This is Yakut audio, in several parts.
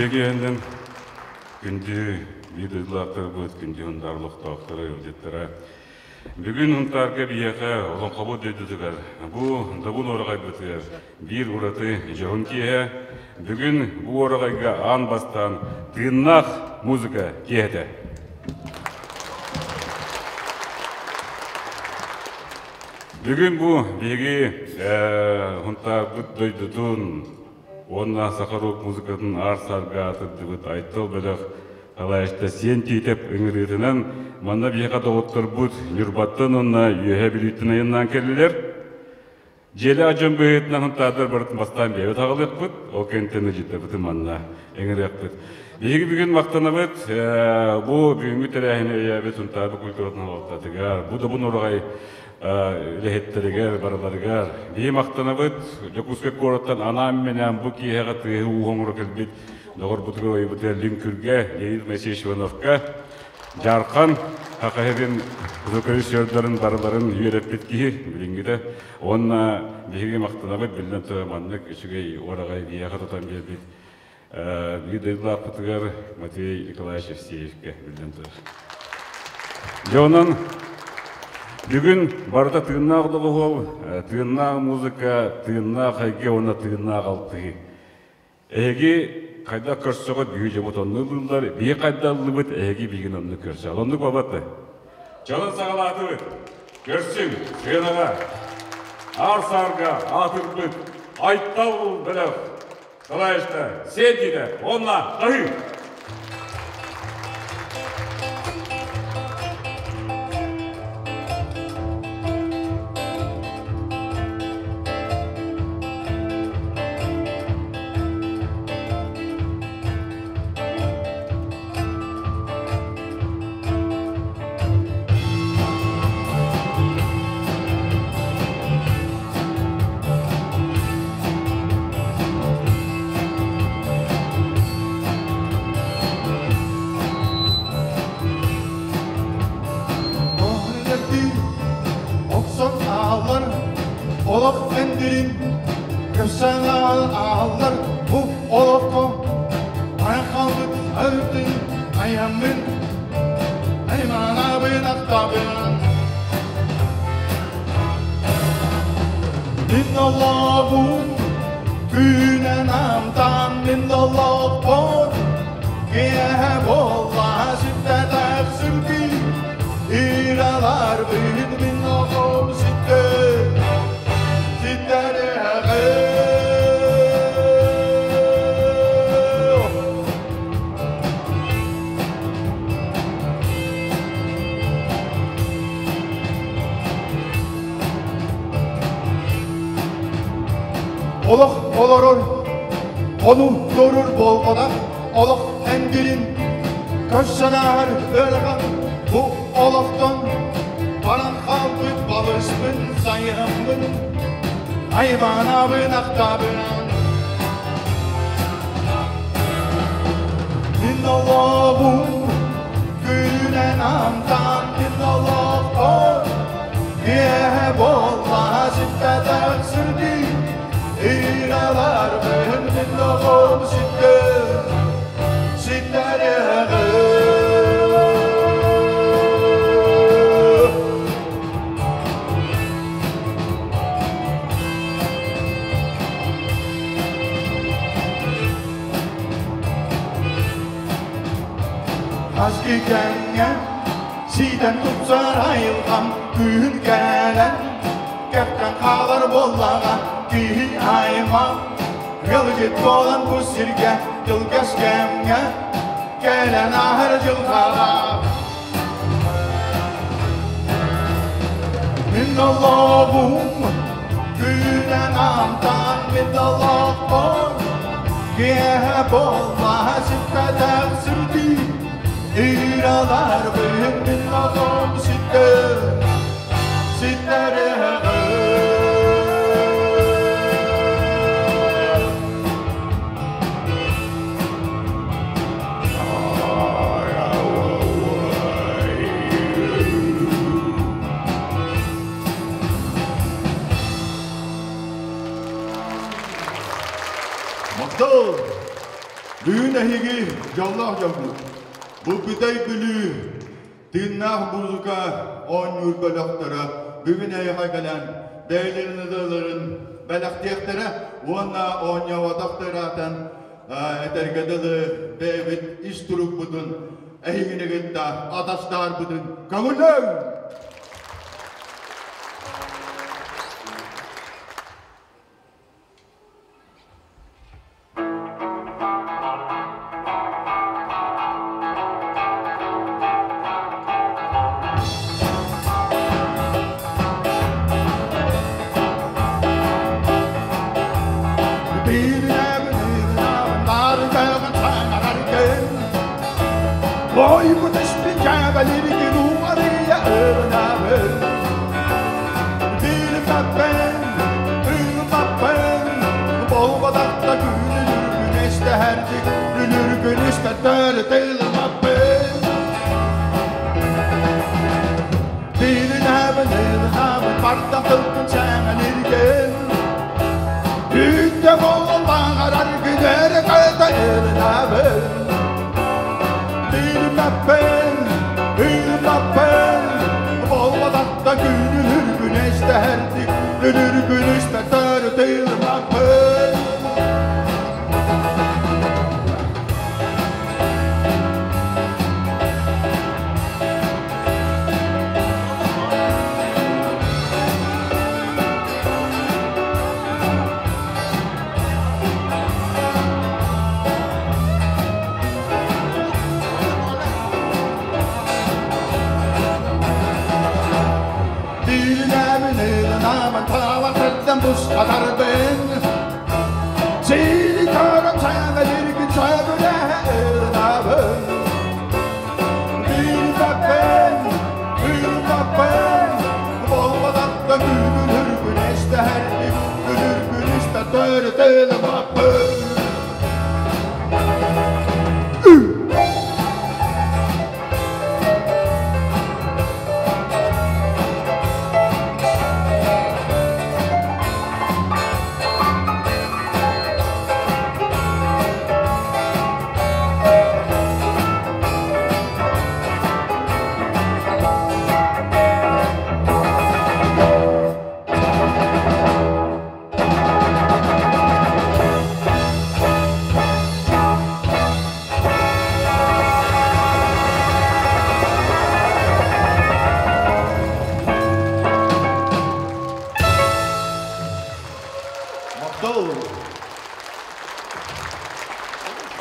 Үтүө киэһэнэн күндү биир дойдулаахтарбыт, күндү Һунтаар олохтоохторо, ыалдьыттара. Бүгүн Һунтаарга биһиэхэ олоҥхобут дойдутугар бу Добун уораҕайбытыгар биир ураты дьоһун киэһэ. Бүгүн бу уораҕайга аан бастаан тыыннаах музыка киэһэтэ. Бүгүн бу биһиги Һунтаарбыт дойдутун уонна саха рок музыкатын аар-саарга аатырдыбыт Айтал бөлөх Алаайта Сиэн Тиитэп ыҥырыытынан манна биһиэхэ доҕотторбут Ньурбаттан уонна Үөһээ Бүлүүттэн айаннаан кэллилэр. Дьиэлээх дьон быһыытынан хантаатар барытын бастаан бэйэбит аҕалыахпыт, ол кэнниттэн ыдьыттабытын манна ыҥырыахпыт. Биһиги бүгүн махтанабыт бу бүгүҥҥү тэрээһини өйөөбүт Сунтаарбыт культуратын салалтатыгар, бу добун ураҕай үлэһиттэригэр барыларыгар. Биһи махтанабыт Дьокуускай куораттан анаан-минээн бу киэһэҕэ тыаһы-ууһу оҥоро кэлбит доҕорбутугар ойбутугар Лүҥкүргэ Леонид Моисеевич Ивановка, Дьаархан Хахаһырын звукорежиссердарын барыларын үөрэппит киһи билиҥҥитэ. Уонна биһиги махтанабыт биллэн турар маннык үчүгэй уораҕай биһиэхэ тутан биэрбит биир дойдулаахпытыгар Матвей Николаевич Евсеевкэ биллэн турар. Дьэ онон бүгүн барыта тыыннаах доҕуһуол, тыыннаах музыка, тыыннаах эйгэ уонна тыыннаах алтыһыы. Эһиги хайдах көрсөҕүт биһи дьоммут онну ыллыыллар, биһи хайда ыллыбыт, эһиги биһигин онну көрсөҕүт. Оннук буолбат Чалын саҕалаатыбыт. Көрсүҥ, сыанаҕа, аар-саарга аатырбыт Айтал бөлөх салайааччыта Сергийдэ уонна Таһыы. Охсон аалар, олох эндирин, көссөн аалар, бу олохко айхалбыт артын айаммын, айманабын ахтабын. Мин олоҕум күнэн амтан мин олохпор киэһэ буолла сүппэтэх сүргү Iralar мин оҕом сүттэ ситтэриэҕэ. Олох олорор, ону көрөр болҕона, олох эндирин, көрсөн ааһар ыарахан бу олохтон баран хаалбыт балыспын, сайыһаммын, аймаанабын, ахтабын. Мин олоҕум күнэн амтан мин олохпор киэһэ буолла сиппэтэх сүрдүү Iralar мин оҕом сүттэ ситтэриэҕэ. Хаски кэмҥэ сиитэн тупсар айылҕам күһүн кэлэн кэхтэн хаалар буоллаҕа киһи аймах ыалдьыт буолан бу сиргэ кылгас кэмҥэ кэлэн ааһар дьылҕаҕа. Мин олоҕум күнэн амтан мин олохпор киэһэ буолла сиппэтэх сүрдүү Iralar мин оҕом сүттэ ситтэриэҕэ. Махтал! Бүгүн эһиги дьоллоох дьоммут. Бу Бүтэй Бүлүү тыыннаах музыка оонньуур бөлөхтөрө бүгүн эйиэхэ кэлэн бэйэлэрин ырыаларын бэлэхтиэхтэрэ уонна оонньооботох ыраатан этэргэ дылы бэйэбит ис турукпутун эһигини кытта атастаһарбытын көҥүллүҥ!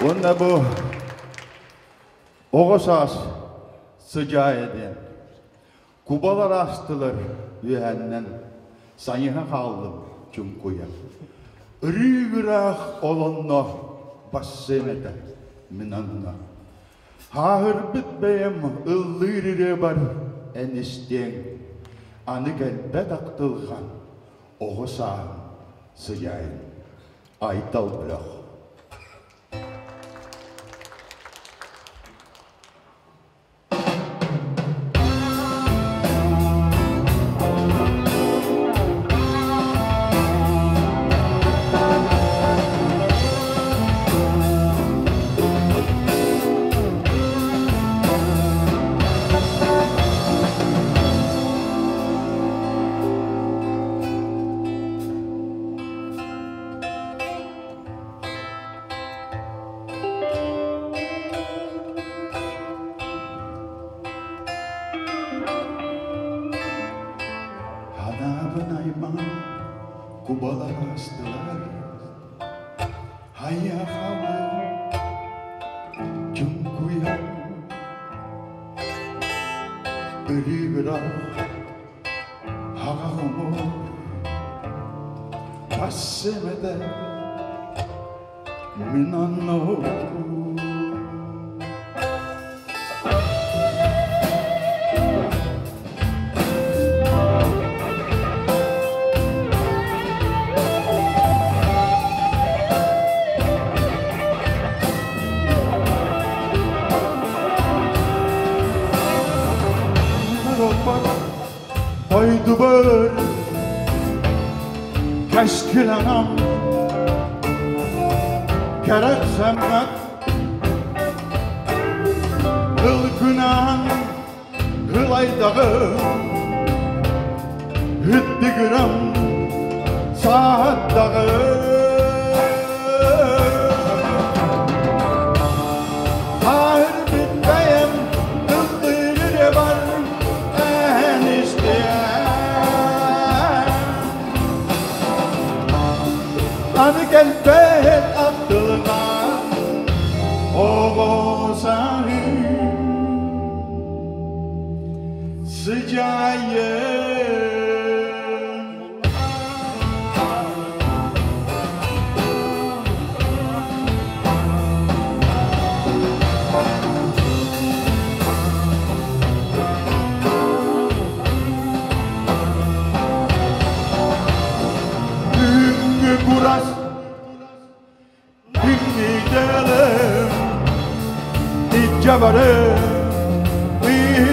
Уонна бу оҕо саас сыдьаайа диэн кубалар аастылар үөһэннэн сайыһа хааллым чуҥкуйа. Ырыы-ыраах олонно бассыам этэ мин анна. Хааһырбыт бэйэм ыллыыр ырыабар эн истиэҥ. Аны кэлбэт ахтылҕан оҕо сааһым сыдьаайын. Айтал бөлөх. Ханаабын аймаҕым кубалар астылар, хайа-халы чуҥкуйан ырыгыраах хаҕаҕым Бассемede minanno. Дойдубар кэскил анам кэрэх сэммэт Hılkınan hılaydağı Hüttü gram saat dağı Ahır bitmeyem kıldırır var en isteyen Anı gelbet attığına Oğuzhan'ı sıcayım. Üngü kuras Dinlidelim İccabarı Bir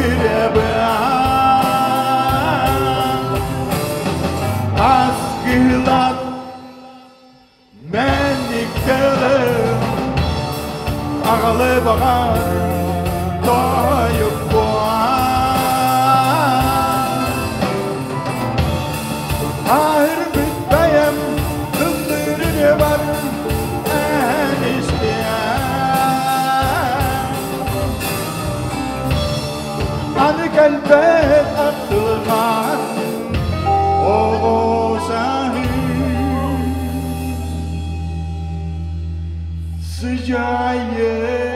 Askılat Meniktelim Ağalı bağar Doyup boğar Ahır bitmeyem Kıldırır var En isteyen Anı gelbet atılmaz Oğuzhan'ı sıcayım.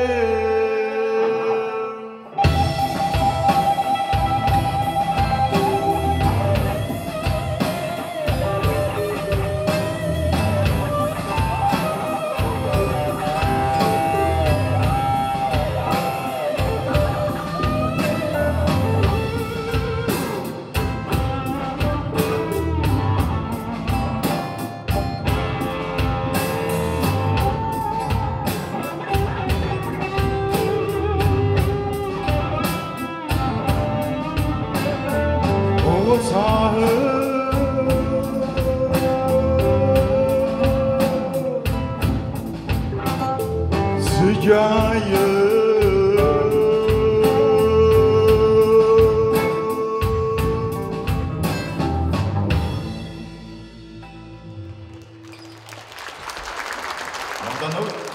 Oğuzhan'ı sıcayım. Ondan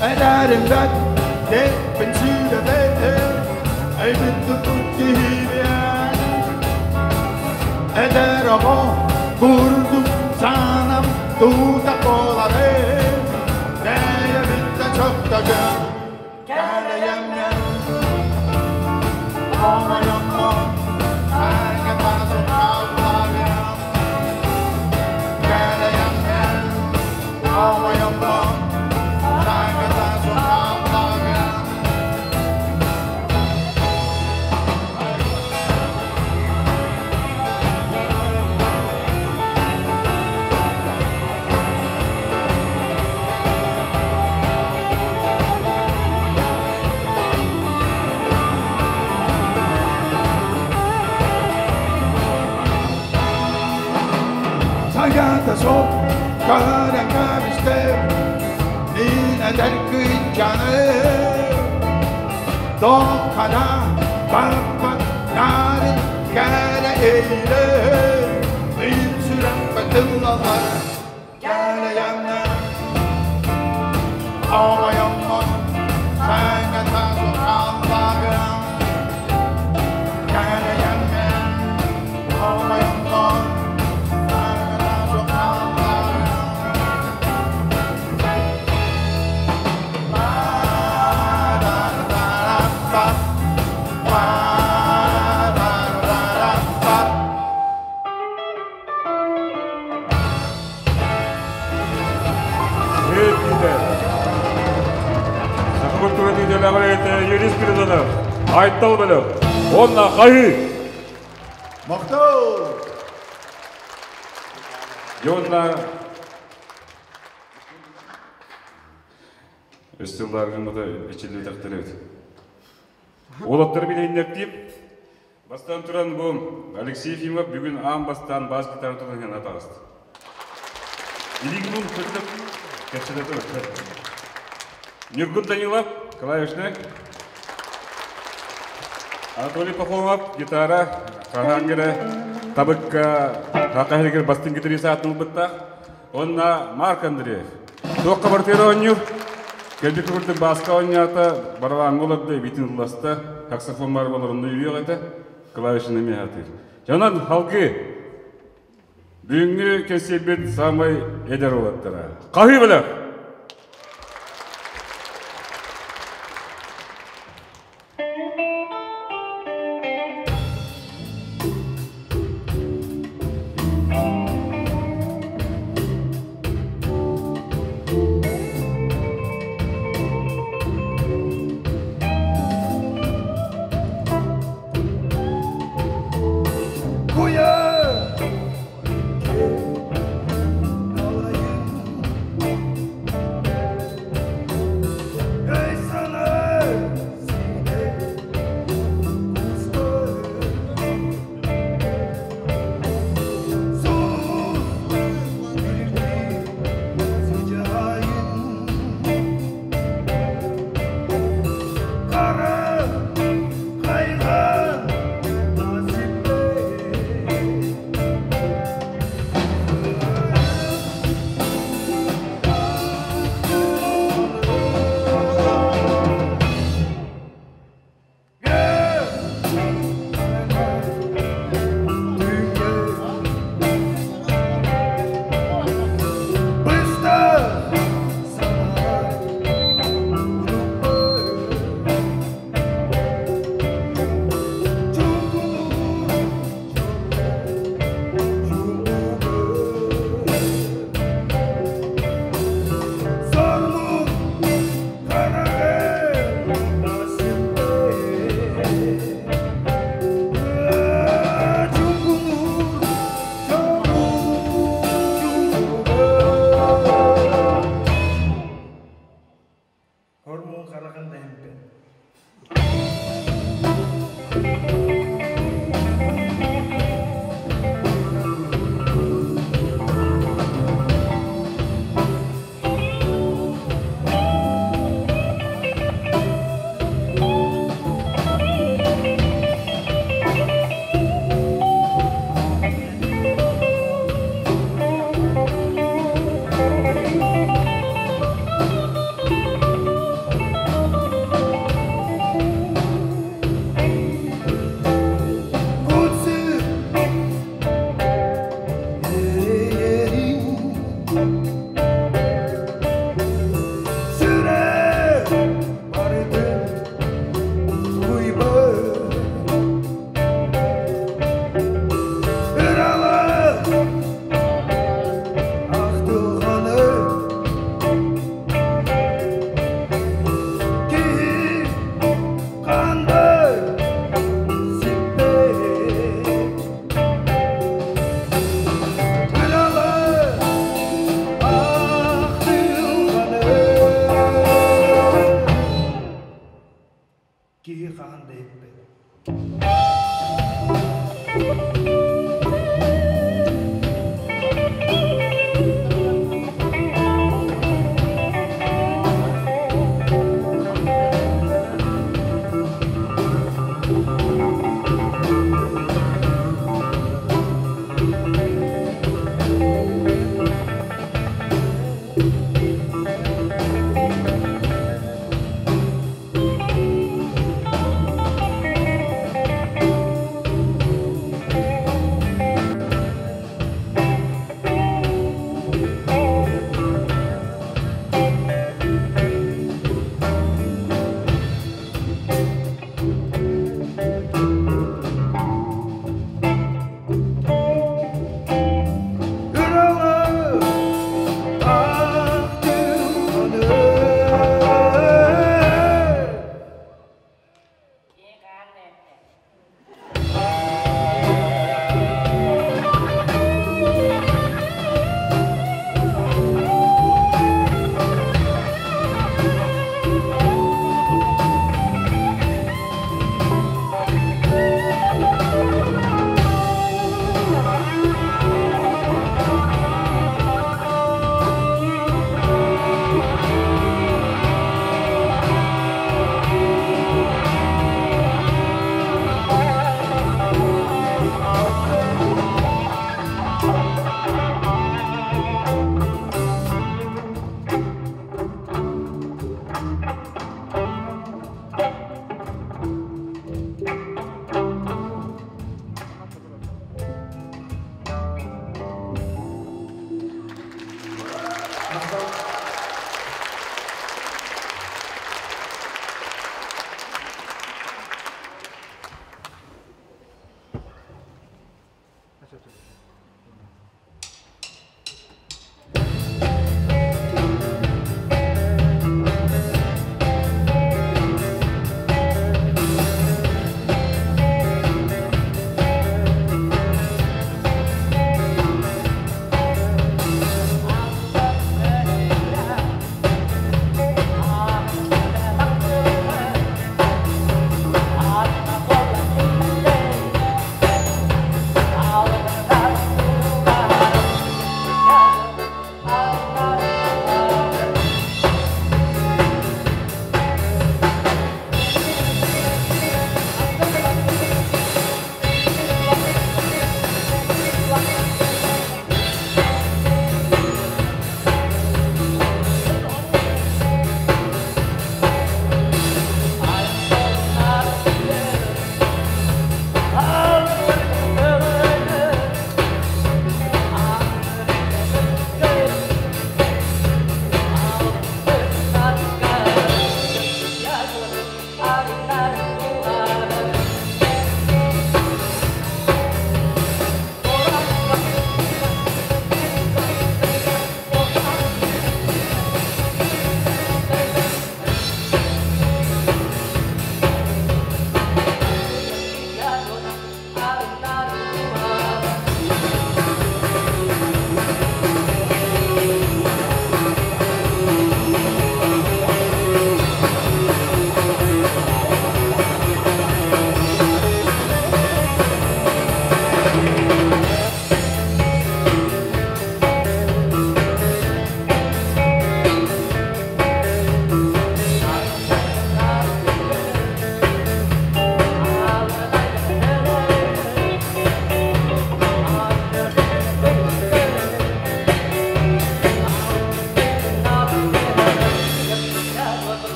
Ederim ben de ben Elbette tuttiğim Eder ama kurdum sanam tuta kolare Neye bitti çok da gör Geleyem ya Ama yapma Geleyem ya Ama yapma Sagata sok Karakamistem Nina derkıcanı Dokana Baba Narin Kere eyle İnsüren betıllalar Geleyemler Ama yapma Sagata sok Allah'ım Geleyemler этиитэ. Саха культуратын идэлээх Юрий Спиридонов, Айтал бөлөх, уонна Хаһыы! Махтал! Дьонна үс сылларгын бата эчиллибэтэхтэр эбит. Уолаттар билиннэртиим. Бастаан туран бу Алексей Ефимов бүгүн аан бастаан бас гитара тутан иһэн таҕыста. Илиигин көтүтэ кэпсэтэ турар. Ньургун Данилов, клавишный. Анатолий Пахомов, гитара, хаһаангера, табыкка, хахаһыргер бастын гитарист аатын ылбыттаах. Онна Марк Андреев. Туохха барытыгар оонньуур. Кэлбит курдук бааска оонньоото, барабааҥҥа олордо, эбиитин ылласта, саксофон баар буолар онно үөрүөх этэ, клавишаны эмиэ сатыыр. Дьонон халгыы бүгүҥҥү кэнсиэрбит саамай эдэр уолаттара. Хаһыы бөлөх! Куйа! Hormon хараҕын да эмпэт.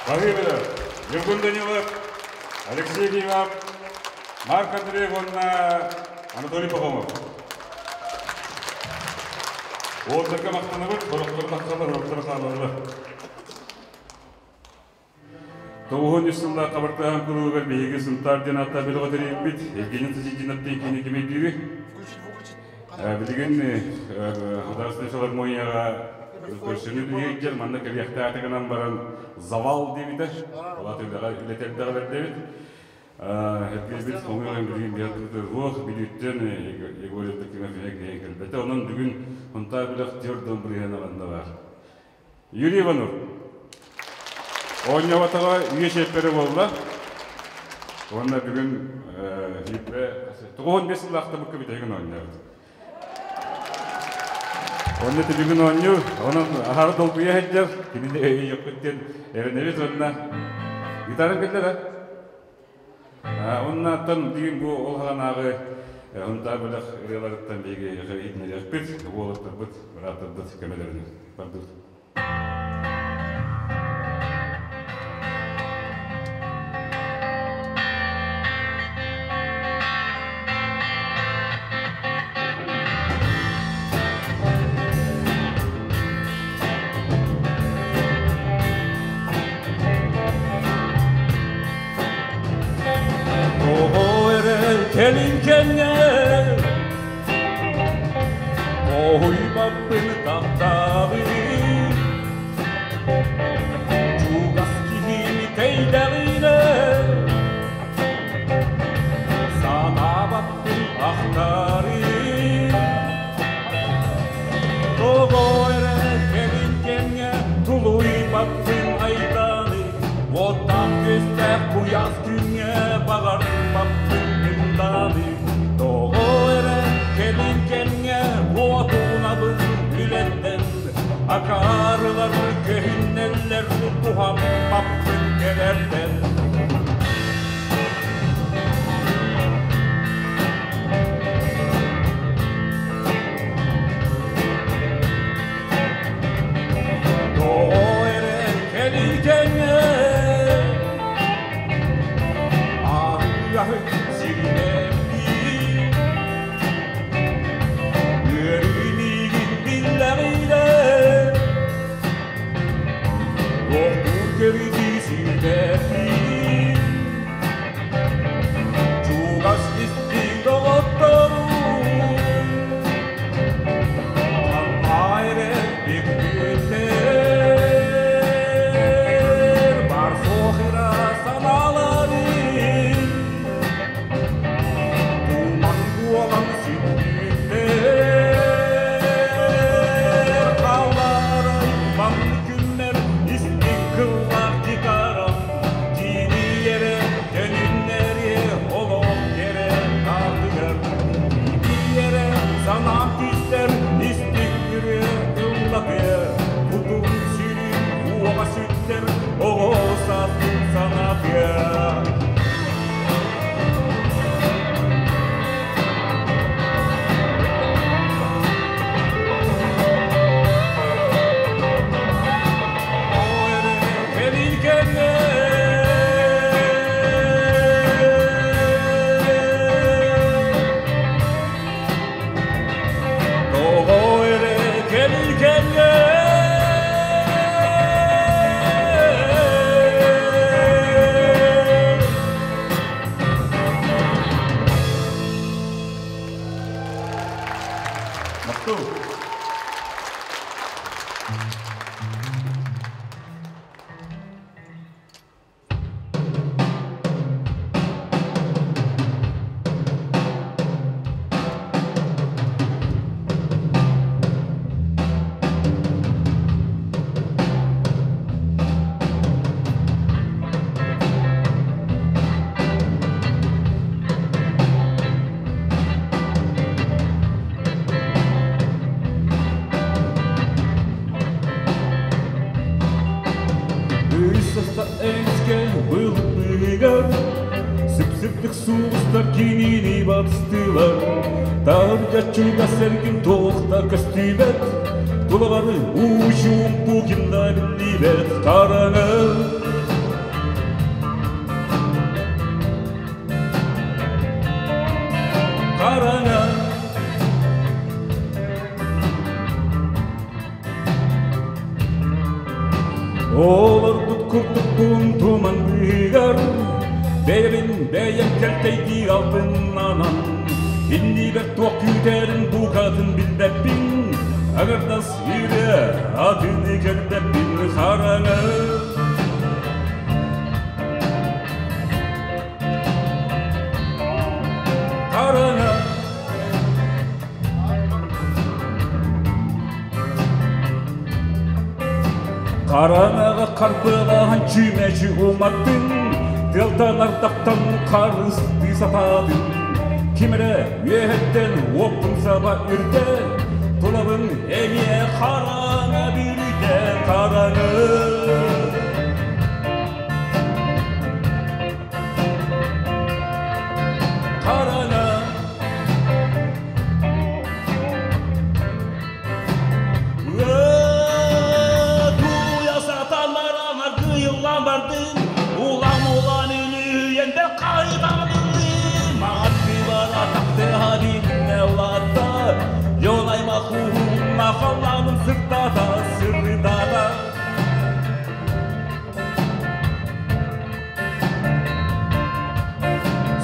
Владимир, Ньургун Данилов, Алексей Иванов, Марк Андреев уонна Анатолий Пахомов. Уолларга махтанабыт, сорохтор тахсаллар, сорохтор хаалаллар. 93 сыллаах хабартааһын кулуубугар биһиги Сунтаар диэн ааттаах бөлөҕү тэрийбит Евгений Сосидиновтыын кини кимэйдиири. Билигин Художественнай филармонияҕа көрсүнүү биһиги манна кэлиэхтээх гынан баран завал диэбитэ. Ол аата үлэҕэ үлэтэрдэҕэ бэрдэбит. Эргийбит хомуйан билигин биһиги Бүлүүттэн Егор Евдокимов кэлбэтэ. Онон бүгүн Сунтаар бөлөх түөрт бырыһыана манна баар. Юрий Иванов. Оонньооботоҕо үйэ чиэппэрэ буолла. Уонна бүгүн 95 сыллаахта букка бүтэһигин оонньообут. Онно бүгүн оонньуур, онон аһары долгуйа сылдьар, кинини өйүөхпүт диэн эрэнэбит уонна гитарам кэллэ да? Оннаттан бүгүн бу ол хаҕанааҕы Һунтаар бөлөх ырыаларыттан биһиги иһитиннэриэхпит, уолаттарбыт, бырааттарбыт көмөлөрүнэн бардыбыт. Тоҕо эрэ кэлин кэмҥэ Оһуйбаппын таптаабын Чугас киһини тэйдэҕинэ Санаабаппын ахтарын Тоҕо эрэ кэлин кэмҥэ Тулуйбаппын айдааны Уоттаах күстээх куйаас күҥҥэ Баҕарбаппын ындааны Тоҕо эрэ кэлин кэмҥэ Уотунабын үлэттэн Акаарылар көһүннэллэр Туһаммаппын кэлэртэн Тоҕо эрэ кэлин кэмҥэ Аһыаһыт сиринэбин Үөрүү миигин биллэҕинэ Лохтуур кэбитии сирдэппин Чугас истиҥ доҕотторум Бар суох ыра санааларын Туман буолан сүппүттэр Хаалларай маннык күннэр истиҥ кыллаах гитарам Киириэрэ төнүннэриэ олох кэрэ аатыгар Киириэрэ санаам түстэр истиҥ күрүө ыллатыа Кутум сүрүн уоҕа сүттэр оҕо сааспын санатыа Тоҕо эрэ кэликэнҥэ Махтал. Үс эмискэ былыгар Сып-сырдык сулустар кинини батыстылар Таһырдьа чугас эргин туох да көстүбэт Тулабары уу-чуумпу ким да биллибэт Хараҥа Хараҥа. Олорбут курдукпун туман быыһыгар, Бэйэбин бэйэм кэлтэйдии алтыннанан, Иннибэр туох күүтэрин букатын билбэппин, Аҥардас ырыа атыны көрбөппүн хараҥа. Хараҥа. Хараҥаҕа харбыалаһан чүмэчи уматтыҥ, Тыалтан ардахтан харыстыы сатаатыҥ. Ким эрэ үөһэттэн уоппун саба үрдэ, Тулабын эмиэ хараҥа бүрүйдэ хараҥа. Хараҥа. Туйа сатаннаран аргыйыллан бардым, Улам-улам үлүйэн да хайдамдым. Аттылар атахтыха бинне улаатта, Дьон аймах уһунна халлаанын сырдата, сырдата.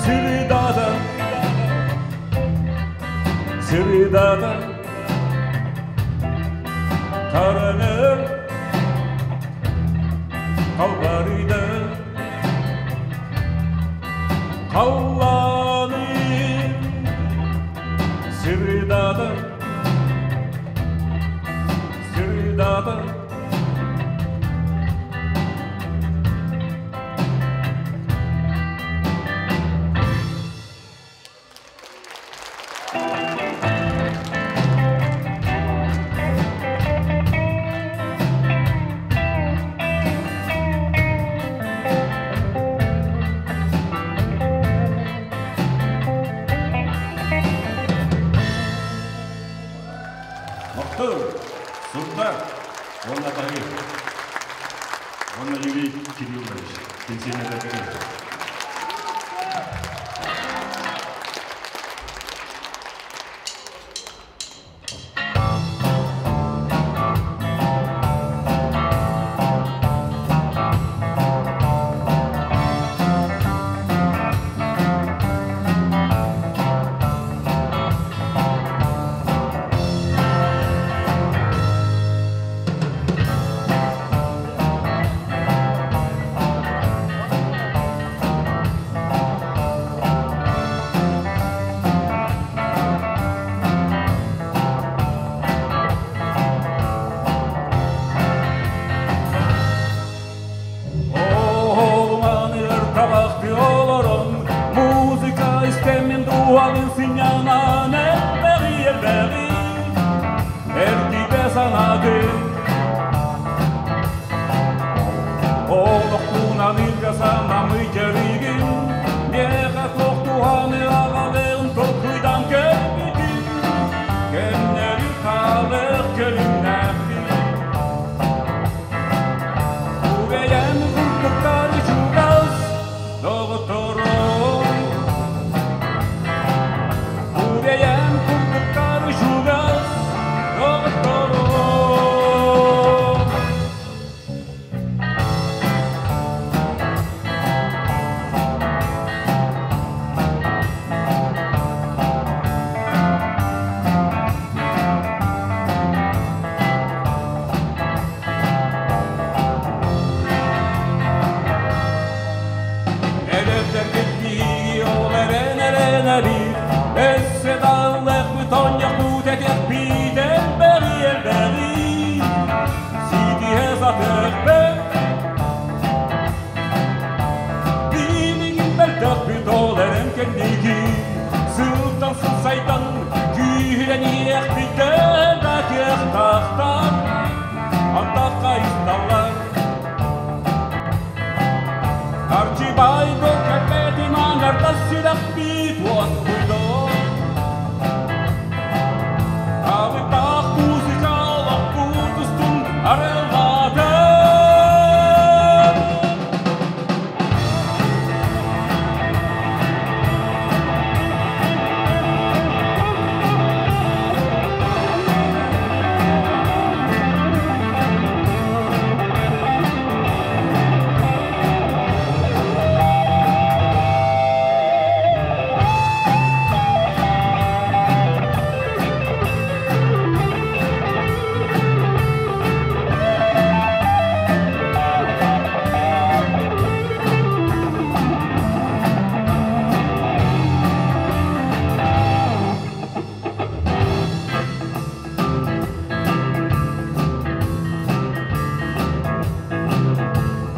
Сырдата, сырдата. Хараҥа халбарыйда, халлааны сырдата, сырдата. Махтал, Сурда, уонна Таһыр, уонна Юрий Кириллович, пенсионердарга. Оһолуманыгар табахтыы олорон, музыка истэммин дууһабын сынньанан элбэҕи элбэҕи эргитэ санаатым. Олохпунан илгэ санаммыт дьарыгым, миэхэ туох туһаны аҕалыан толкуйдаан көрбүтүм, көннөрү хаалыах көрүҥнээхпин. Бу бэйэм курдуктары чугас доҕотторум, бу бэйэм курдуктары чугас доҕотторум. Эдэрдэрбит биһиги ол эрэн эрэнэбит, Өссө даҕалыахпыт оонньохпут этиэхпит элбэҕи элбэҕи ситиһэ сатыахпыт. Билигин мөлтөхпүт ол эрэн кэнники сылтан сыл сайдан күүһүрэн иһиэхпит да кыахтаахтар антахха исталлар. Арчыбайго кэлбэтин аҥардас сүрэхпит уоскуйдо.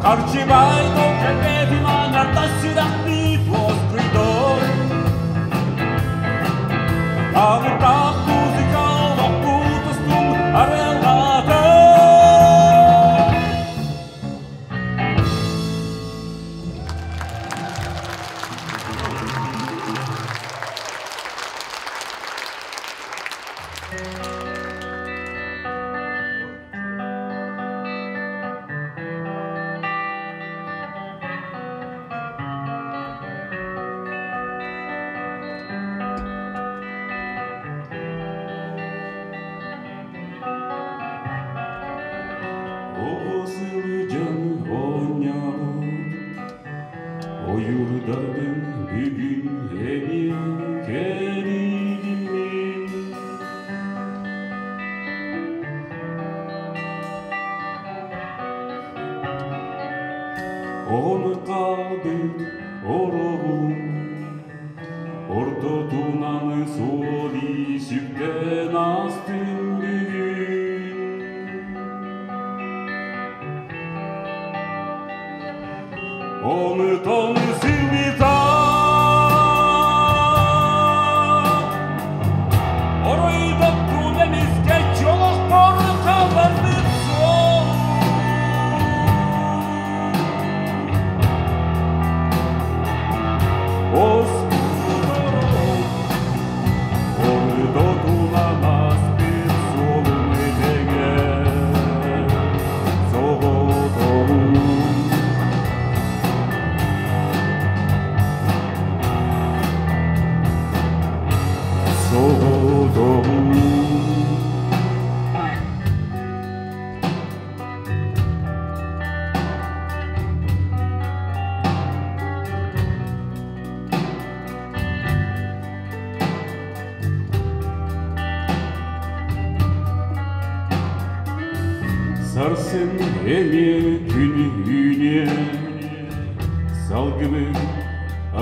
Харчыбай дол кэлбэтин аҥардас сүрэхпит уоскуйдун. Алыптаах музыка олохпут устун арыаллаатын. Оҕо сылдьан оонньообут ойуурдарбын бүгүн эмиэ кэрийдим мин. Ону хаалбыт ороҕум ортотунан суол сүктэн астым бүгүн. Онтон сылыта оройдоттун эмискэ чолохпор хаалларбыт суол. Оспут ортотунан аспыт суолум тэҥэ соҕотоҕун. Соҕотоҕун. Сарсын эмиэ күн үүнүө, салгыбын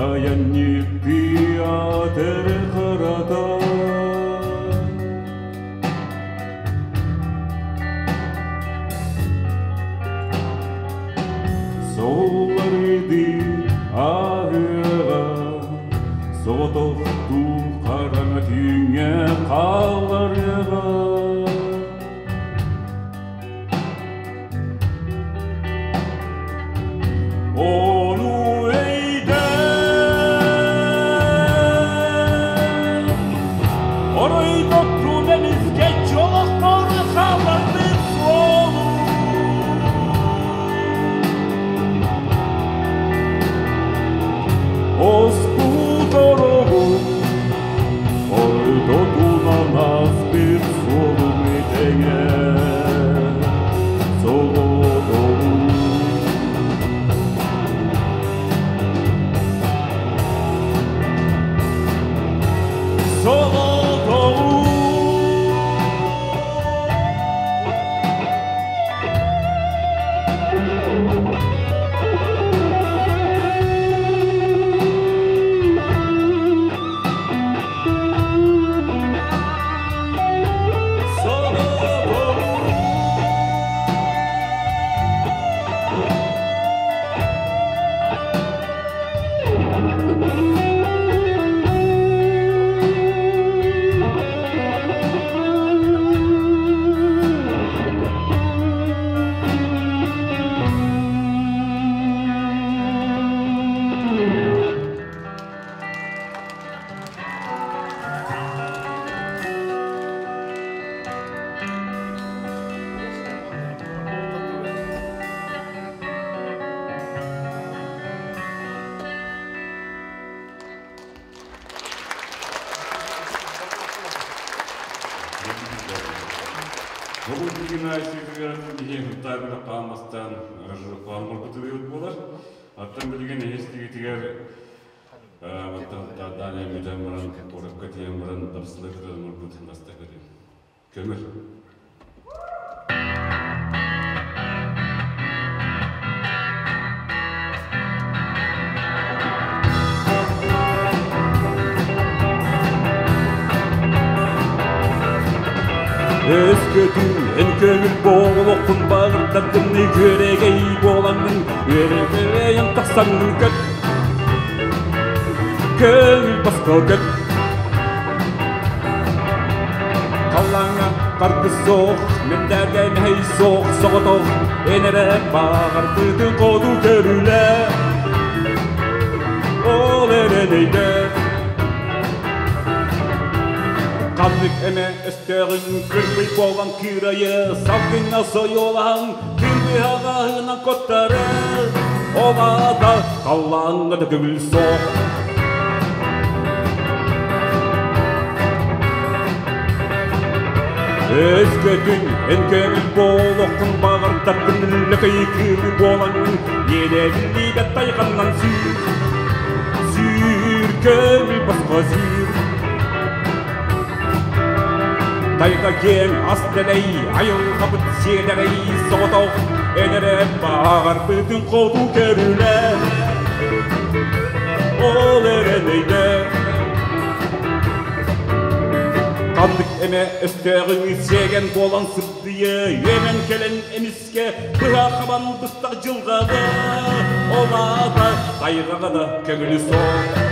айанньыттыы аатыр харата. Солларды ааһыаҕа, соҕотохтуу хараҥа түүҥҥэ хаалларыаҕа. Ону өйдөөн, оройдоттун эмискэ чолохпор хаалларбыт суолу. Оспут ороҕум ортотунан аспыт суолум тэҥэ соҕотоҕун. Соҕотоҕун. Соҕотоҕун. Бүгүн гимназиятыгар биһиги Хунтаарбыта хааммастаан аранжировкалаан оҥорбут буолар. Оттон билигин эһистигитигэр мантан бүтэн баран куоракка тиийэн баран дапсылар кытары оҥорбут бастакы көмөр. Өскөтүн эн көҥүл буолуоххун баҕардардын күөрэгэй буолаҥҥын үөрэгэйэн тахсаҥҥын көт көҥүл босхо көт Халлааҥҥа харгыс суох, мендэргэ мэһэй суох, соҕотох эн эрэ баҕарбытын хоту көрүлэ ол эрэн өйдө Ханнык эмэ өстөөҕүн кырбый буолан кыырайы салгыҥҥа сойуолаһан кырбыһаҕаһынан коттары ол аата халлааҥҥа да көҥүл суох. Өскөтүн эн көҥүл буолуоххун баҕардаххын лөкөй кыыл буолаҥҥын иэнэбиллиибэт тайҕаннан сүүр сүүр көҥүл босхо сүүр Тайга киэҥ ас дэлэй, айылҕабыт сиэдэрэй соҕотох эн эрэ баҕарбытын хоту көрүлэ ол эрэн өйдө Ханнык эмэ өстөөҕүҥ сиэгэн буолан сыбдыйа үөмэн кэлэн эмискэ быһа хабан быстах дьылҕаҕа ол аата тайҕаҕа да көҥүлү суох.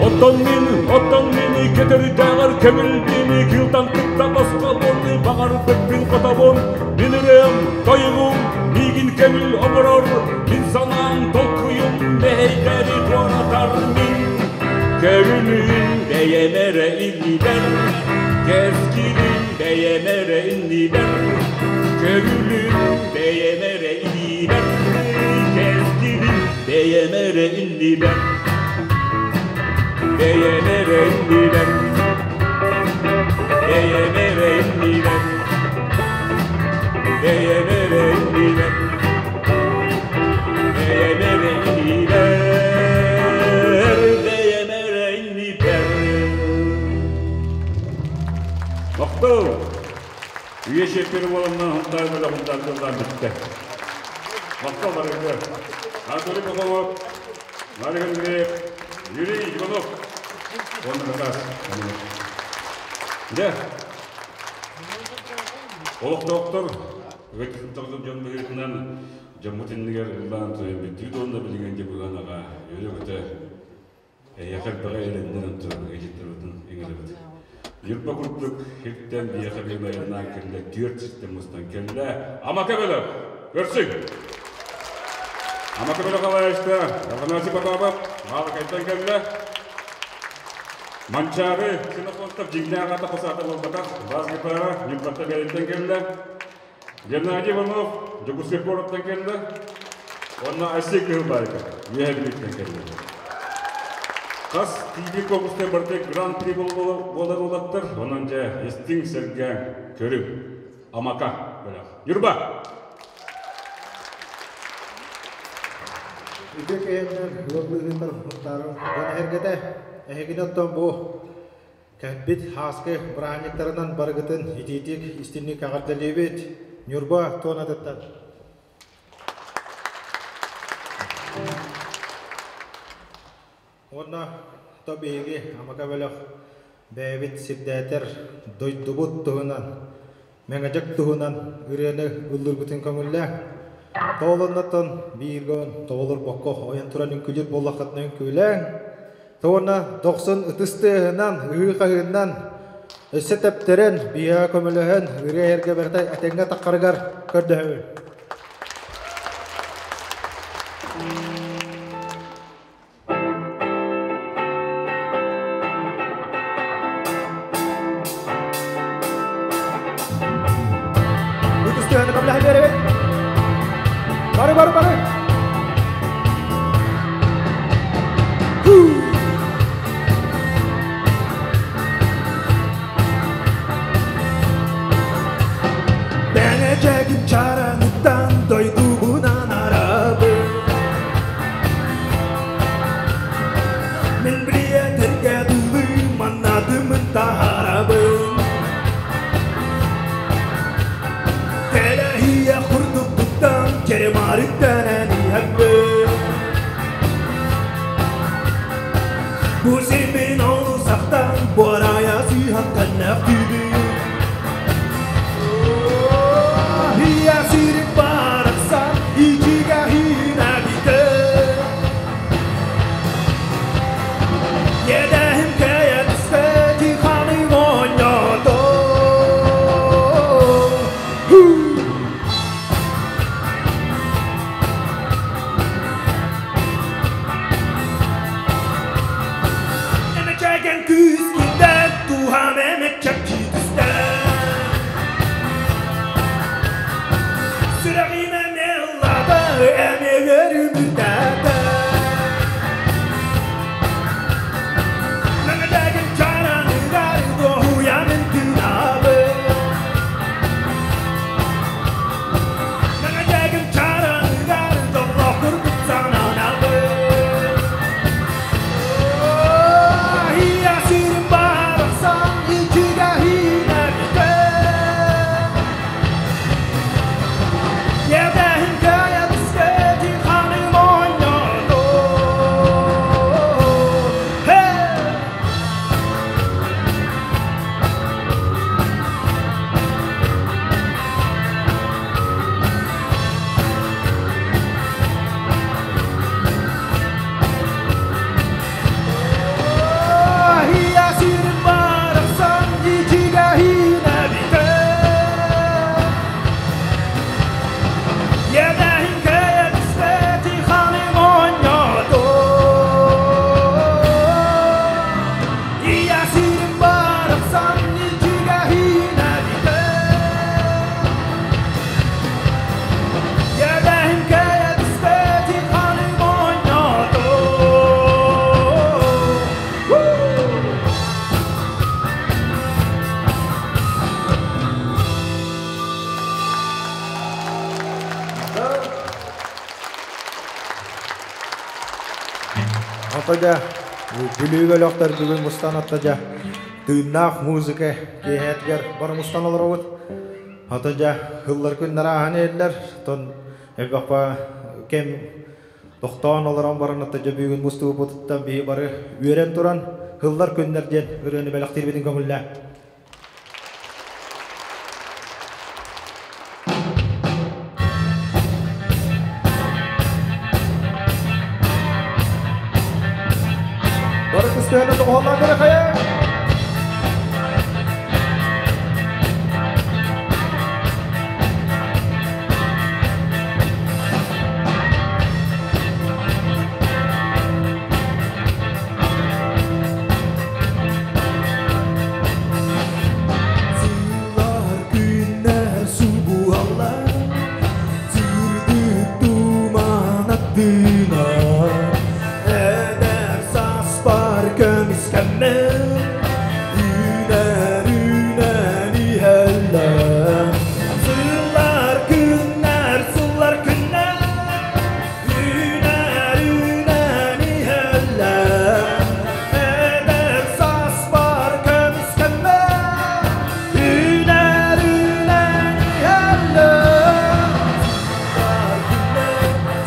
Оттон мин, оттон мин көтөрдөөҕөр көмүлбүн кыылтан кытта босхобун, баҕарбыппын хотобун, мин ырыам, тойугум миигин көҥүл оҥорор, мин санаам, толкуйум мэһэйдэри туоратар мин. Көҥүлүм бэйэм эрэ илиибэр, кэскилим бэйэм эрэ иннибэр, көҥүлүм бэйэм эрэ илиибэр, кэскилим бэйэм эрэ иннибэр, бэйэм эрэ иннибэр, бэйэм эрэ иннибэр, бэйэм эрэ иннибэр, бэйэм эрэ илиибэр, бэйэм эрэ иннибэр. Махтал! Үйэ чиэппэри буоланнан хонтаар бөлөх хонтаар бүттэ. Махтал барыгы. Анатолий Пахомов, Мария Андреев, Юрий Иванов. Уонна Хатас. Дьэ, олохтоохтор ыгытыттаргын дьон быһыытынан дьоммут иннигэр ыллаан туйан бүттүүт уонна билигин дьэ быган аҕа үөрэ-көтө эйиэхэ элбэҕи эрэннэрэн туран ыйыттарбытын ыҥырабыт. Ньурба курдук хиртэн биһиэхэ бүгүн айаннаан кэллэ, түөрт сиртэн мустан кэллэ. Амака бөлөх, көрсүҥ! Амака бөлөх алаайыста Афанасий Потапов Маалыкайтан кэллэ. Манчаары Ксенофонтов дьиҥнээх аата хос аата буолбатах, бас гитара Ньурбаттан бэйэтиттэн кэллэ. Геннадий Иванов Дьокуускай куораттан кэллэ. Уонна Айсен Кыһылбаайка Үөһээ Бүлүүттэн кэллэ. Хас тиийбит конкурстан барыта гран-при буолар уолаттар. Онон дьэ истиҥ, сэргээҥ, көрүҥ. Амака бөлөх. Ньурба! Үтүө киһиннэр ыаллыыһыттар муттарын дьон эһэргэтэ эһигини оттон бу кэлбит һааскы бырааһынньыктарынан барыгытын итиитик истинник эҕэрдэлиибит Ньурба туонатыттан. Уонна то биһиги Амака бөлөх бэйэбит сирдээтэр дойдубут туһунан, Мэҥэдьэк туһунан ырыаны ыллыырбытын көҥүллээ. Тоолоннотон бииргон тоҕолорбокко ойон туран үҥкүүлүүр буоллаххытына үҥкүүлээҥ. Уонна дохсун ытыс тыаһынан, ыһыы-хаһыынан өссө тэптэрэн, биһиэхэ көмөлөһөн ырыа эһэргэ барыта этэҥҥэ таххарыгар көрдөһөбүн. Ытыс тыаһын көмөлөһөн биэрэбит. Бары, бары, бары. Бэҥэдьэгим чараныттан дойдубунан арабын. Мин билиэтэргэ Бу сирбин олус ахтан, буорайа сыыһан көннөхтүүбүн. Ийэ сирим барахсан, ичигэ иинэбитэ. Иэдэһим кэйэ түспэт, ханым оонньоото. Эмэчээгэн күүс киирдэ, туһам эмэччэк түстэ. Сүрэҕим эмиэ ыллаата, эмиэ үөрүүм үрдээтэ. Мэҥэдьээгин чараныгар дуоһуйамын тыынабын. Мэҥэдьээгин чараныгар дьоллоох курдук сананабын. Ийэ сирим барахсан ичигэ иинэбитэ. Иэдэһин кыайа түспэти ханым оонньоото. Hey! Ийэ сирим барахсан ичигэ иинэбитэ. Иэдэһин кыайа түспэти ханым оонньоото. Ийэ сирим барахсан ичигэ иинэбитэ. Иэдэһин кыайа түспэти ханым оонньоото. Ата Бүлүү бөлөхтөр бүгүн мустан ата тыыннаах музыка киэһэтигэр бар мустан олоробут. Ата дьэ ыллар күннэр ааһан иһэллэр. Тон элбэхпа кэм тохтоон олорон баран ата дьэ бүгүн мустубуппутуттан биһи бары үөрэн туран ыллар күннэр диэн ырыаны бэлэхтиирбитин көҥүллээ. Бары күстөһөнө тоҕоһоллоон бere хайа. Сыллар күннэр субуаллар, сырдык туман аттынан, эдэр сааспар көмүскэммин, үүнэр үүнэн иһэллэр. Сыллар күннэр, сыллар күннэр, үүнэр үүнэн иһэллэр. Эдэр сааспар көмүскэммин, үүнэр үүнэн иһэллэр.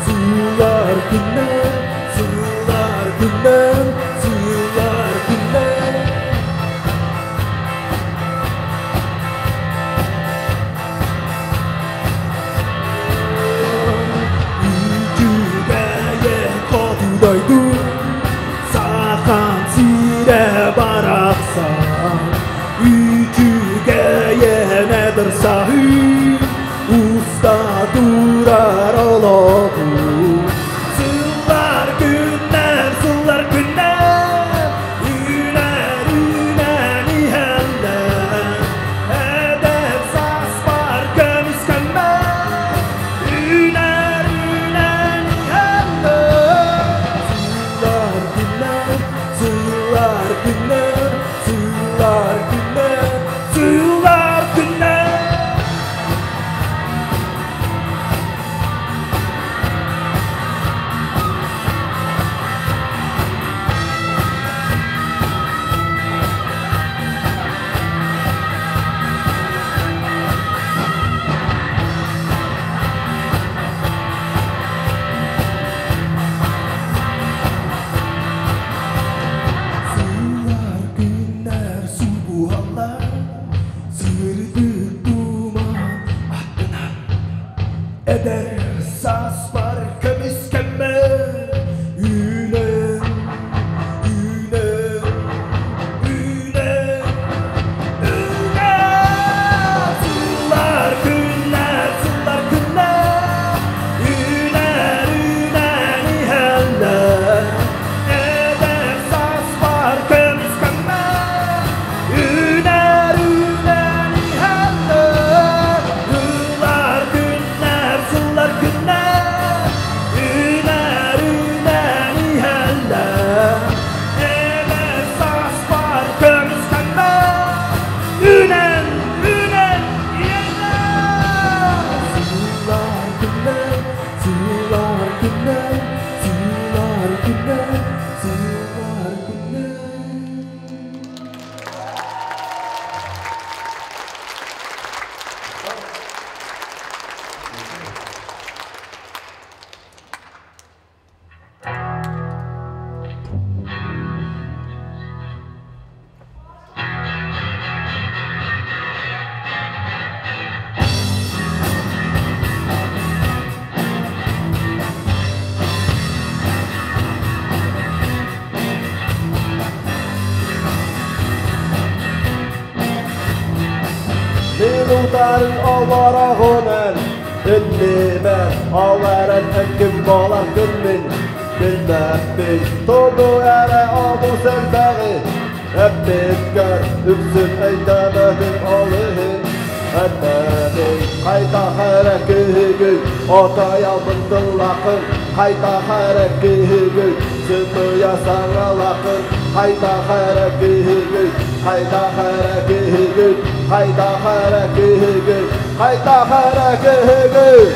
Сыллар күннэр, сыллар күннэр, сыллар күннэр. Үчүгэйэ хоту дойду, сахан сирэ барахсан. Үчүгэйэ эдэр саһыы, уста турар олоҕу. Сыллар күннэр, сыллар күннэр, үүнэр үүнэн иһэллэр. Эдэр сааспар көмүскэммэт, үүнэр үүнэн иһэллэр. Сыллар күннэр, сыллар күннэр, сыллар күннэр, сыллар күннэр. Утары олороҕунан Иннибэр ол эрэн эн ким буоларгын мин билбэппин Тугу эрэ олус элбэҕи эппиккэр үксүн өйдөөбөтүм ол иһин Эппэтим хайдах эрэ киһигин отойобун тыллааххын хайдах эрэ киһигин сымыйа саҥалааххын хайдах эрэ киһигин хайдах эрэ киһигин хайдах эрэ киһигин хайдах эрэ киһигин.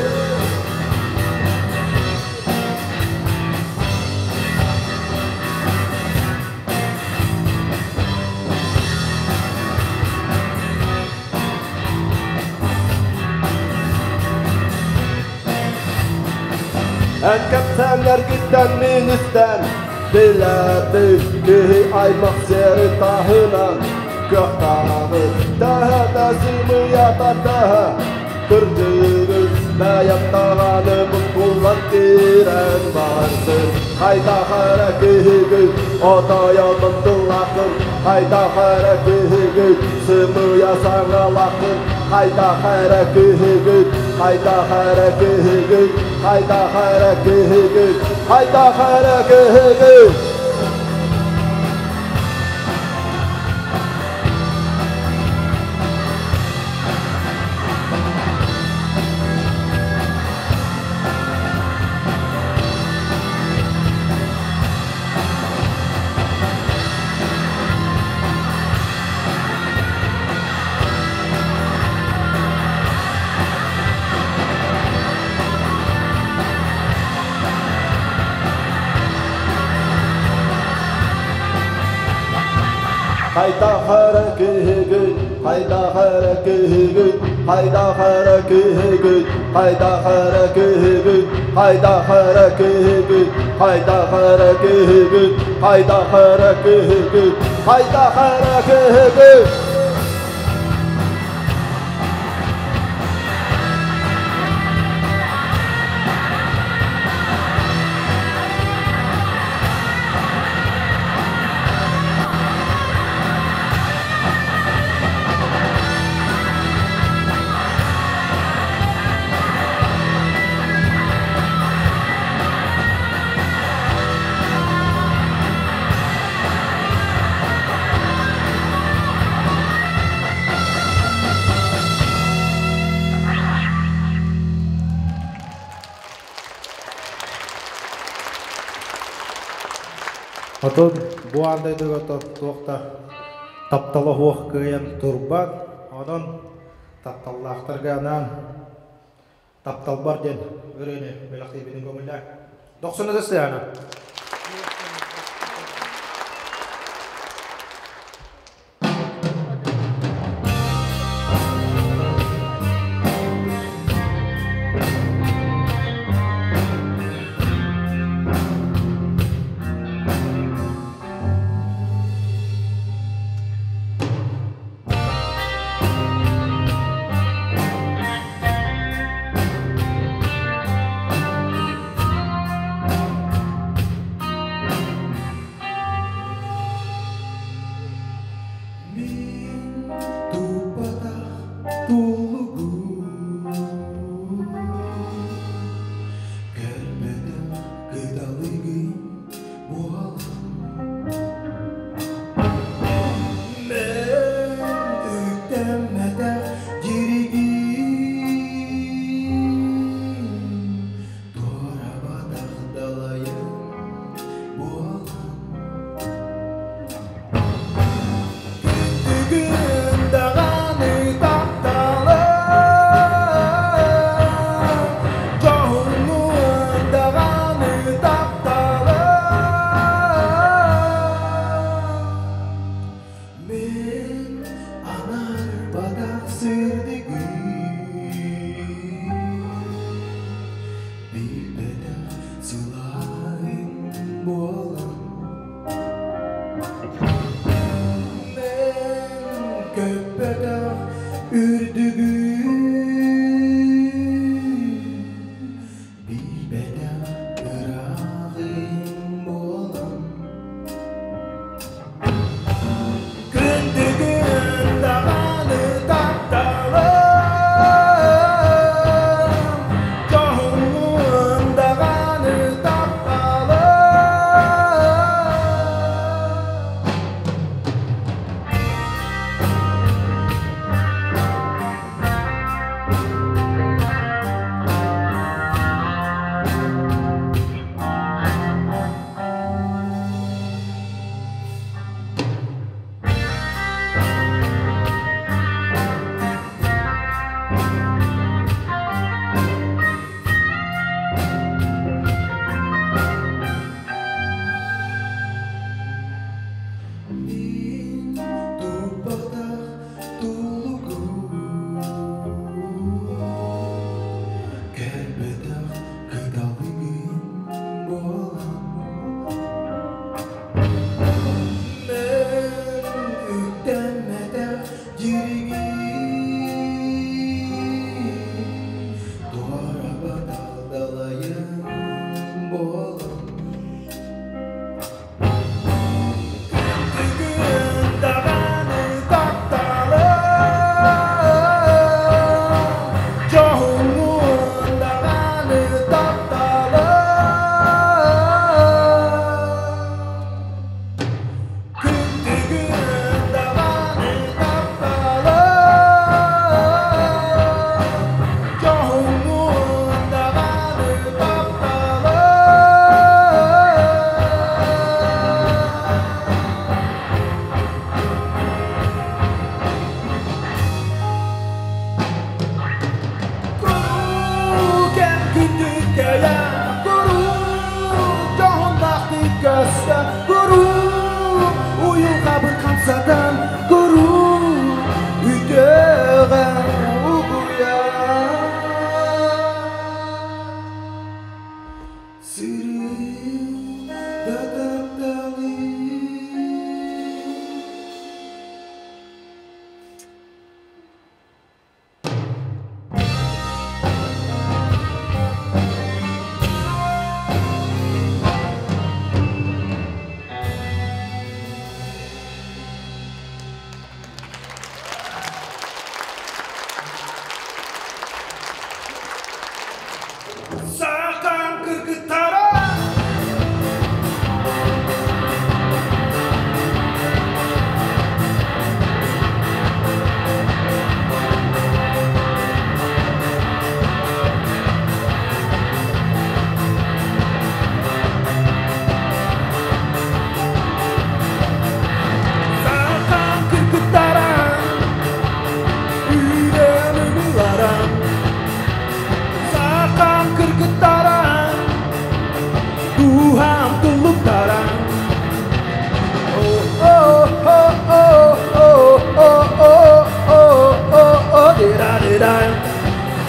Эн кэпсээннэргиттэн мин истэн билэбин киһи аймах сиэри таһынан кыахтааҕы төһө да сымыйата төһө кырдьыгын бэйэм даҕаны буккуллан киирэн барсын хайдах эрэ киһигин отойонун тыллааххын хайдах эрэ киһигин сымыйа саҥалааххын хайдах эрэ киһигин хайдах эрэ киһигин хайдах эрэ киһигин хайдах эрэ киһигин. Хайдах эрэ киһигин, хайдах эрэ киһигин, хайдах эрэ киһигин, хайдах эрэ киһигин, хайдах эрэ киһигин, хайдах эрэ киһигин, хайдах эрэ киһигин, хайдах эрэ киһигин. Отон бу аан дойдуга туох да таптала суох кыайан турбат. Онон тапталлаахтарга анаан тапталбар диэн ырыаны бэлэхтиибитин көҥүллээ. Дохсун ытыс. Мин туппатах туллугум көрбөтөх кыталыгым буолан Мен үктэммэтэх дьиригим туорабатах далайым буолан Күндүгүн даҕаны тапталым, дьоһуннуун даҕаны тапталым. Мин анарбатах сырдыгым, билбэтэх сылааһым буолан. Мен көппөтөх үрдүгүм, билбэтэх ырааҕым буолан. Күндүгүн даҕаны тапталым,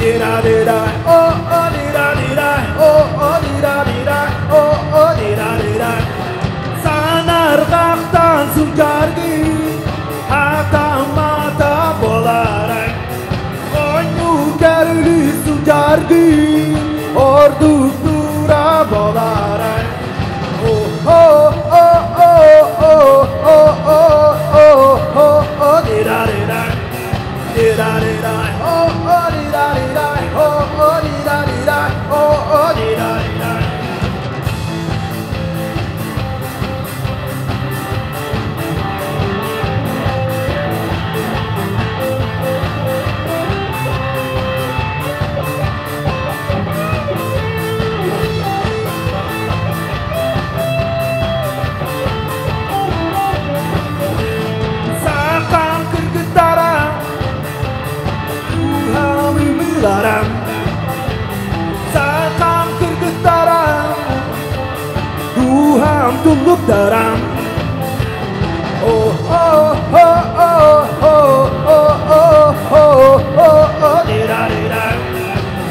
di da di da oh oh di da di da oh oh di da di da oh oh di da di da Санаргақтан сылдьаргын атамата боларай Онньу кәрүлү сылдьаргын ордук тура боларай Oh oh oh oh oh oh oh oh oh oh di da di da di da di da oh oh di da di da oh oh di da di da oh oh di da di da. Сақан кыргыттара Уһамымыларам Сақан кыргыттара Дуһам туллуктарам Oh oh oh oh oh oh oh oh oh oh di da di da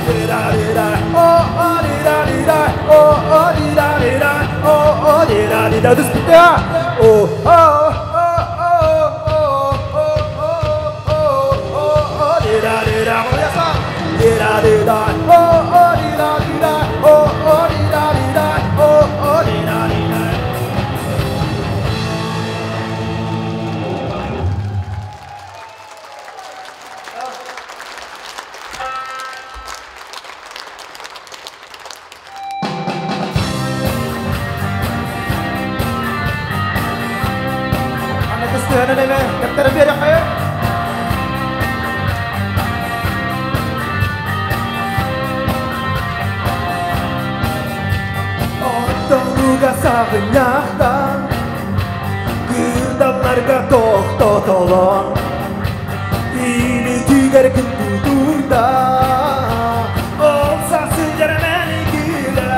di da di da oh oh di da di da oh oh di da di da oh oh di da di da oh oh oh oh oh oh oh oh oh oh di da di da di da di da oh oh di da di da oh oh di da di da oh oh di da di da. Аны кыстыһаны эме кэптэрэ биэрэхэ. Оттонуга сағыннақтан Кырдалларга тоқтотолон Или түйгер күн тутурда Ол сасы жараманы киле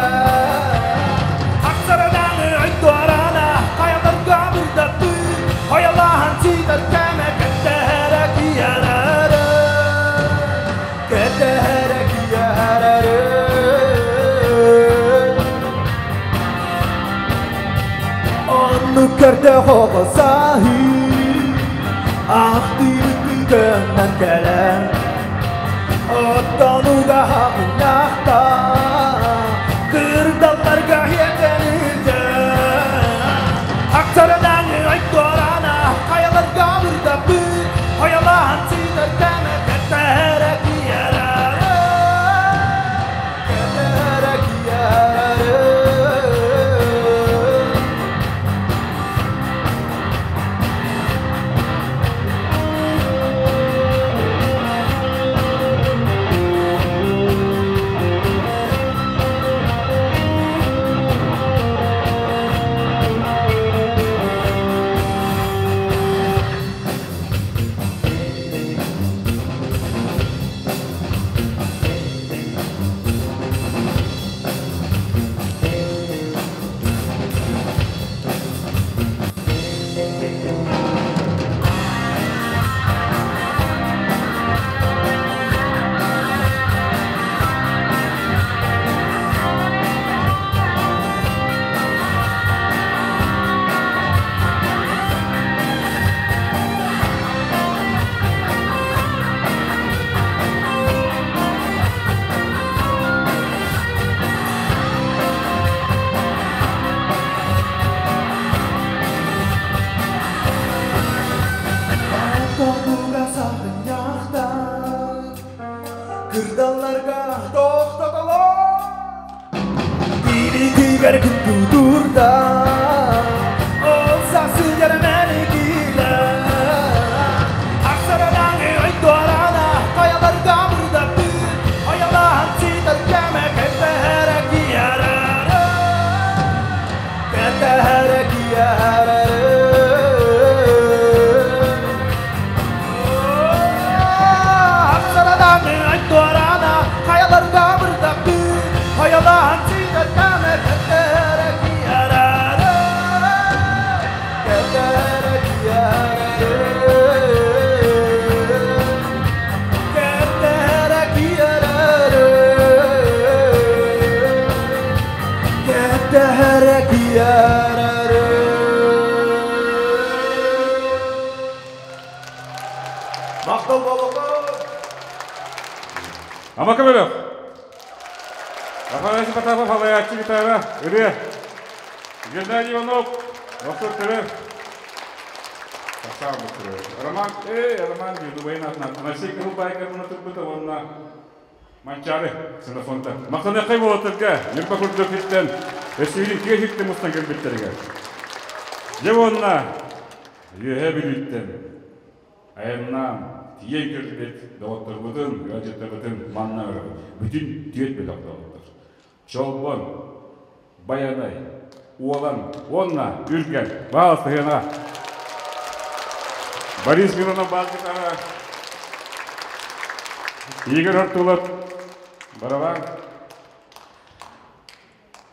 Аксараданы айтуарана Каяларга бұрдатты Хаялахан ситер кәмә кәттәһәрә киярары Кәттәһәрә киярары Онну көрдө хоҕосаһы Ахтыбытын көннөн кэлэн Оттонуга хахыннахта Кырдалларга хиэтэнилдэ Аксарадаҥы айтуарана Хаяларга бырдаппы Хаялахан ситэр кэмэ кэттэрэ киэрэрэ Кэттэрэ киэрэрэ. Оттонуга сағыннақтан Кырдалларга тоқтотолон Или түйгер күн тутурда Ол сасы жараманы киле Аксарадаҥы айтуарана Каяларга бырдаппы Хаялахан ситэр кэмэ кэттэрэ киэрэрэ Кэттэрэ киэрэрэ. Аксарадаҥы айтуарана Хаяларга бырдаппы Хаялахан ситэр кэмэ кэттэрэ киэрэрэ. Махтал буолуохтун! Амака бөлөх. Афанасий Потапов халайааччы гитара, ырыа. Геннадий Иванов, доктор Терер. Роман, Роман Дубайын атынан Алексей Кырылбайкарына турбута уонна Манчаары Ксенофонта. Махтаныаххай буолатырга, Ньурба курдук иттен, өссүгүн киэ хиттен мустан кэлбиттеригэр. Дьэ уонна Үөһэ Бүлүүттэн айаннаан тиийэн кэлбит доҕотторбутун, ыалдьыттарбытын манна ыҥырабыт. Бүтүн түөрт бөлөх доҕоттор. Чолбон, Байанай, Уолан уонна Үргэн. Баалыста сыанаҕа. Борис Миронов баас гитара. Игорь Артулов барабан.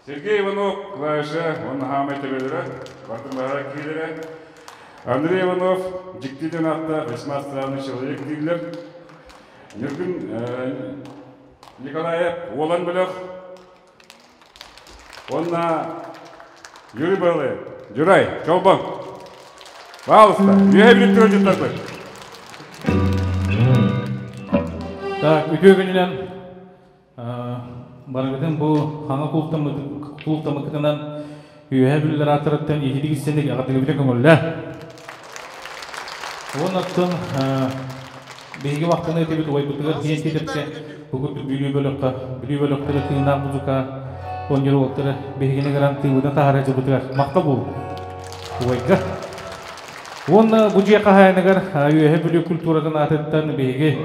Сергей Иванов клавиша уонна хаамай төбөлөрө, бартын баһара киирэрэ. Андрей Иванов дьикти диэн ааттаах весьма странный человек дииллэр. Ньургун Николаев Уолан бөлөх Уонна Юрий Балыев, Дюрай, Чолбон. Пожалуйста, үөһэ бүттүрэ дьуттарбыт. Так, үтүө күнүнэн барыгытын бу хаҥа култамыкытынан үөһэ бүллэр ааттарыттан иһитик истэнник аҕатыгыбыта көҥүллэ. Уон оттон биһиги вахтаны этибит убайбытыгар тиэн титэпкэ бу курдук Бүлүү бөлөххө Бүлүү бөлөхтөрө тыыннаах музыка оонньуур биһигини гынан тыыбытын таһара дьыбытыгар махтал буолун убайга. Уонна бу дьиэ хаһаайыныгар Үөһэ Бүлүү культуратын аатыттан биһиги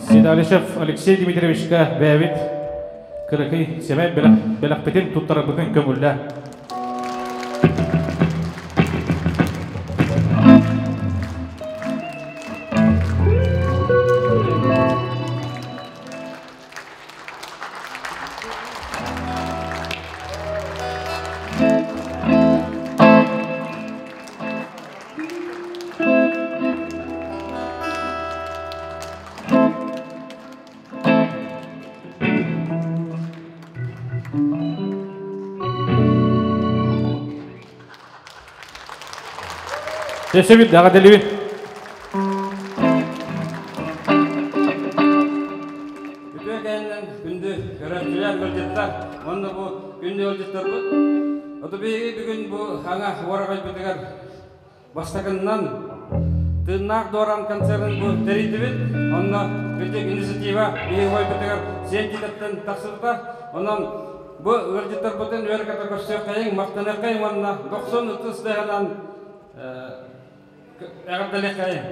Седалищев Алексей Дмитриевичка бэйэбит кыракый сэмэй бэлэхпитин туттарарбытын көҥүллээ. Өссө даҕа дэлибин. Үтүө кэннэн күндү көрөөччүлэр, ыалдьыттар уонна бу күндү ыалдьыттарбыт. Оту биһиги бүгүн бу хаҥа уораҕайбытыгар бастакыннан Тыыннаах Дуоран концерын бу тэрийдибит. Онно кырдьык инициатива биһиги уойбутугар сиэн китаттан тахсыбыта. Онон бу ыалдьыттарбытын үөрэ-көтө көрсүөххэйиҥ, махтаныаххайыҥ уонна дохсун ытыс тыаһынан эҕэрдэлиэххэйиҥ.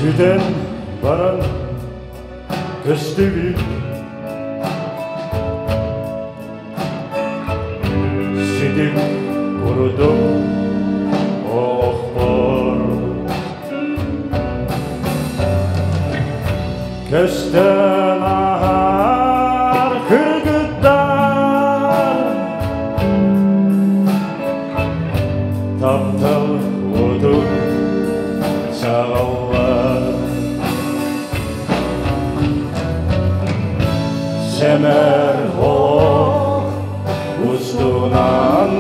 Сүтэн баран көстүбүт Сүтүк курдук олохпор Көстөн аһар кыргыттар Таптал уотун саҕаллар Сэмэр олох устунан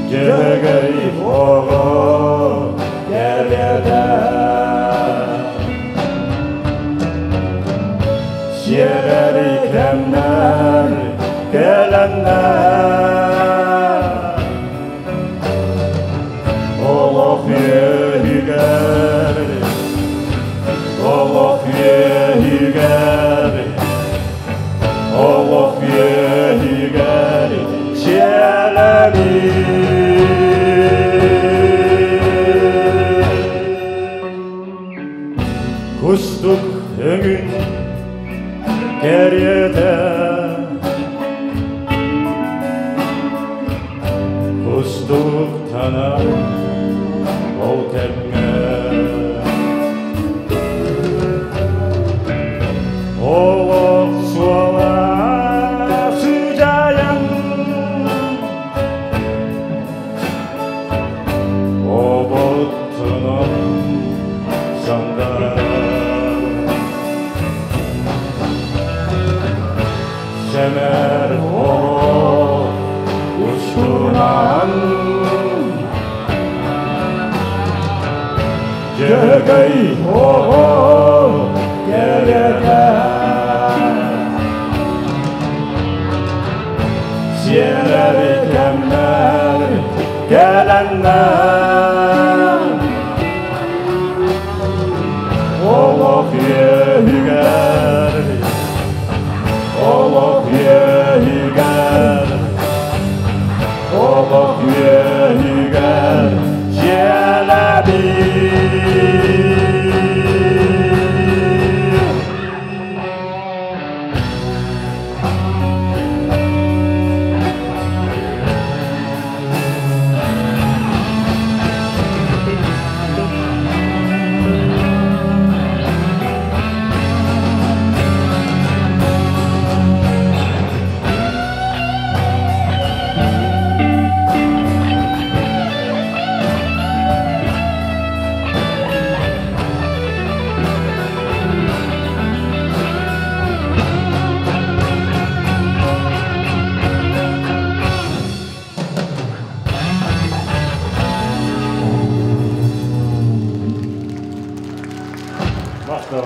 Дьөгөй оҕо кэриэтэ Сиэрэр кэмнэр Кэлэннэр Олох үөһүгэр Олох үөһүгэр Олох үөһүгэр Сиэлэбит Кустук өҥүн кэриэтэ Кустуктана ол кэмҥэ Олох суола сыдьаайан Оботтунан сандар Сэмэр олох устунан Дьөһөгөй оҕо кэрэтэ Сиэрэр кэмнэр кэлэннэр Олох үөһүгэр Олох үөһүгэр Олох үөһүгэр дьиэлэбит. Махтал.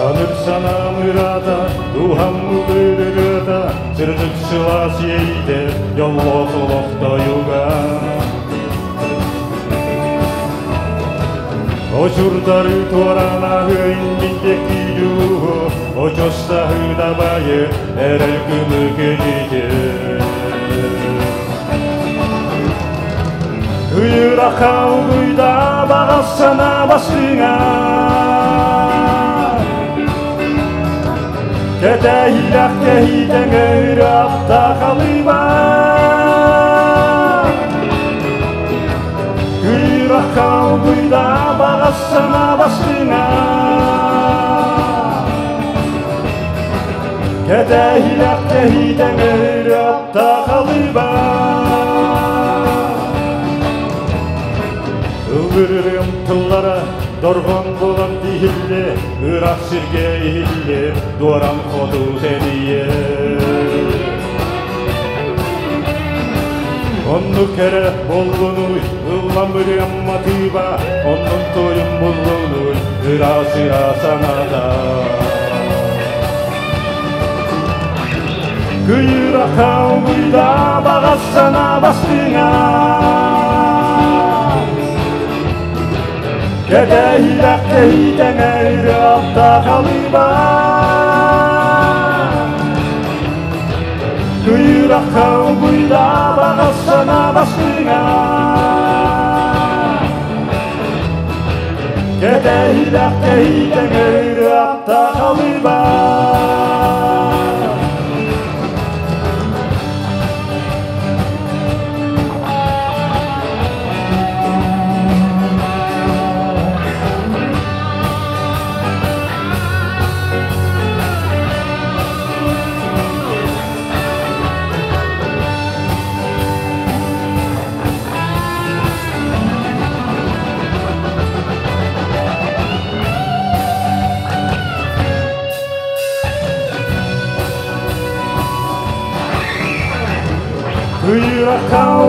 Саныр санаам ыраата, дууһам ырыата, сырдык сылаас иэйдэ, дьоллоох олох тойуга. Очурдары туоранаһы иннин дуу, очостаһы дабайы, эрэл кымы кэлите. Ыйыраха угуйда бағасана басыңа Кэтэһилэх кэһиитэн ырыапта халыба Ыйыраха угуйда бағасана басыңа Кэтэһилэх кэһиитэн ырыапта халыба Ыллырырым тыллара дорҕон буолан тиһилле, ыраах сиргэ иһилле, дуоран хоту тэнийэ. Оннук эрэ буоллунуй, ыллам ырыам матыыба, оннун тойум буллунуй, ыраас ыраас санаата. Кыйыраха угуйда бағассана бастыңа Кэтэһилэх кэһиитэҥэ ырыапта халыба Кыйыраха угуйда бағассана бастыңа Кэтэһилэх кэһиитэҥэ ырыапта халыба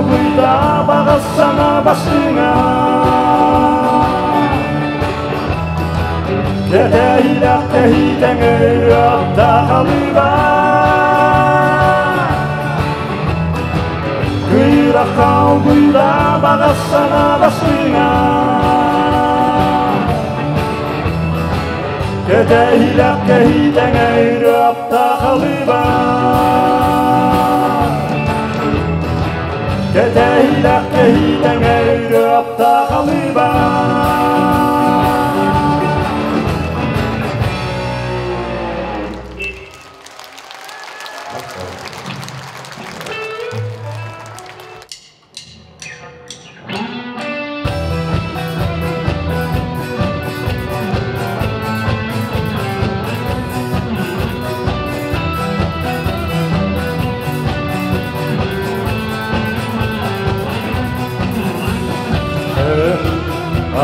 угуйда бағассана басыңа Кэтэһилэх кэһиитэҥ ырыапта халыба Кыырахха угуйда бағассана басыңа Кэтэһилэх кэһиитэҥ ырыапта халыба Кэтэһилэх кэһиитэҥ ырыапта халыба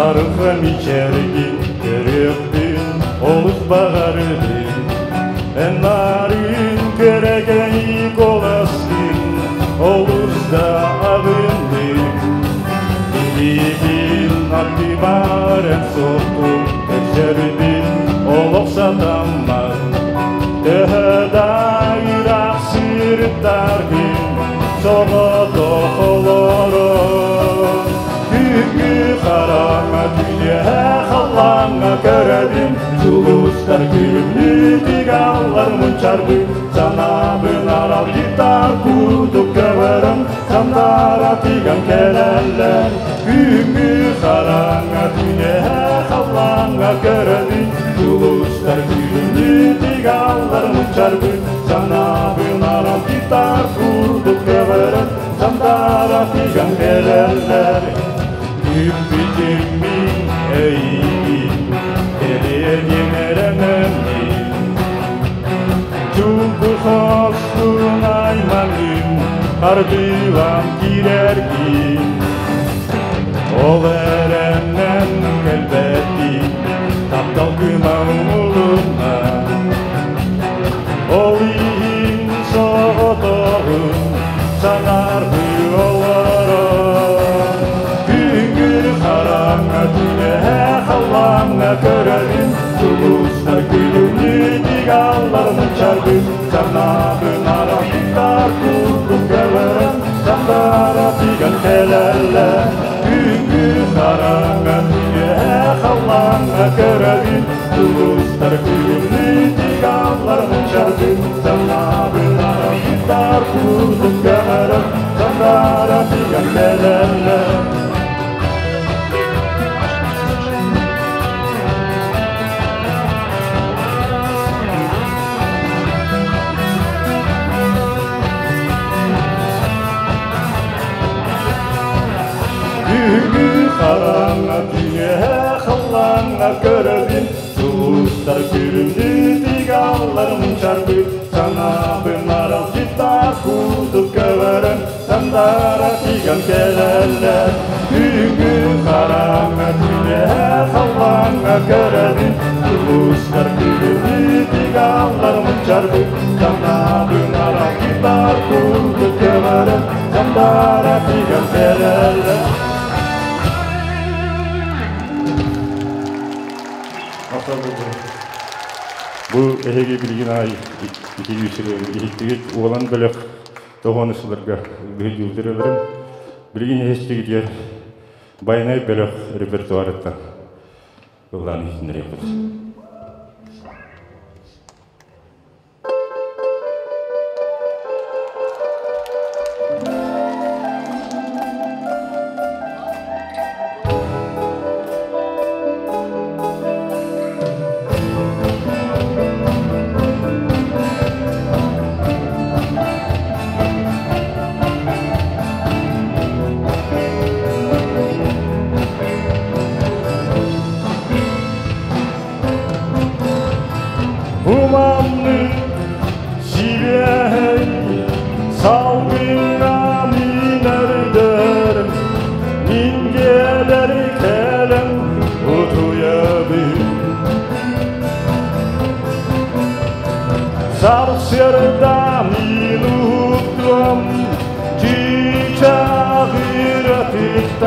Арыхым içergin көрүөхпүн олус баҕарыбын Эн нарын көрөгөй коласкын олус да аҕынным Билигин аттыбар эн суоххун көрсөрбүн олох сатаммат Төһө да ыраах сырыттаргын соҕотох олорон Күнгү хараҥа түүнүһэ халлааҥҥа көрөбүн Сулустар күлүмнүү аллар мунчарбын Санаабын аралдьытар курдук көбөрөн Сандара тыган кэлэллэр Күнгү хараҥа түүнүһэ халлааҥҥа көрөбүн Сулустар күлүмнүү аллар мунчарбын Санаабын аралдьытар курдук көбөрөн Сандара тыган кэлэллэр Күүппүтүм мин эйигин кэлиэн эрэнэммин Чуҥку хоспун айманым ардылан киирэргин Ол эрэнэн кэлбэттин таптал кыма умулунна Ол иһин соҕотоҕун санаарбы олорон Күнгү хараҥа түнэһэ халлааҥҥа көрөбүн Сулустар күлүмнүү тигаллар мунчарбын Санаабын аралдьытар курдук көбөрөн Сандара тыган кэлэллэр Күнгү хараҥа түнэһэ халлааҥҥа көрөбүн Сулустар күлүмнүү тигаллар мунчарбын Санаабын аралдьытар курдук көбөрөн Сандара тыган кэлэллэр Күнгү хараҥа түнэһэ халлааҥҥа көрөбүн Сулустар күлүмнүү тигаллар мунчарбын Санаабын аралдьытар курдук көбөрөн Сандара тыган кэлэллэр Күнгү хараҥа түнэһэ халлааҥҥа көрөбүн Сулустар күлүмнүү тигаллар мунчарбын Санаабын аралдьытар курдук көбөрөн Сандара тыган кэлэллэр Бу эһиги билигин аай ити иһиттигит уолан бөлөх тоҕуону сыларга биһилдьиутер өлөрүн билигин иһистигитигэр байанай бөлөх репертуарыттан ыллаан иһитиннэриэхпит.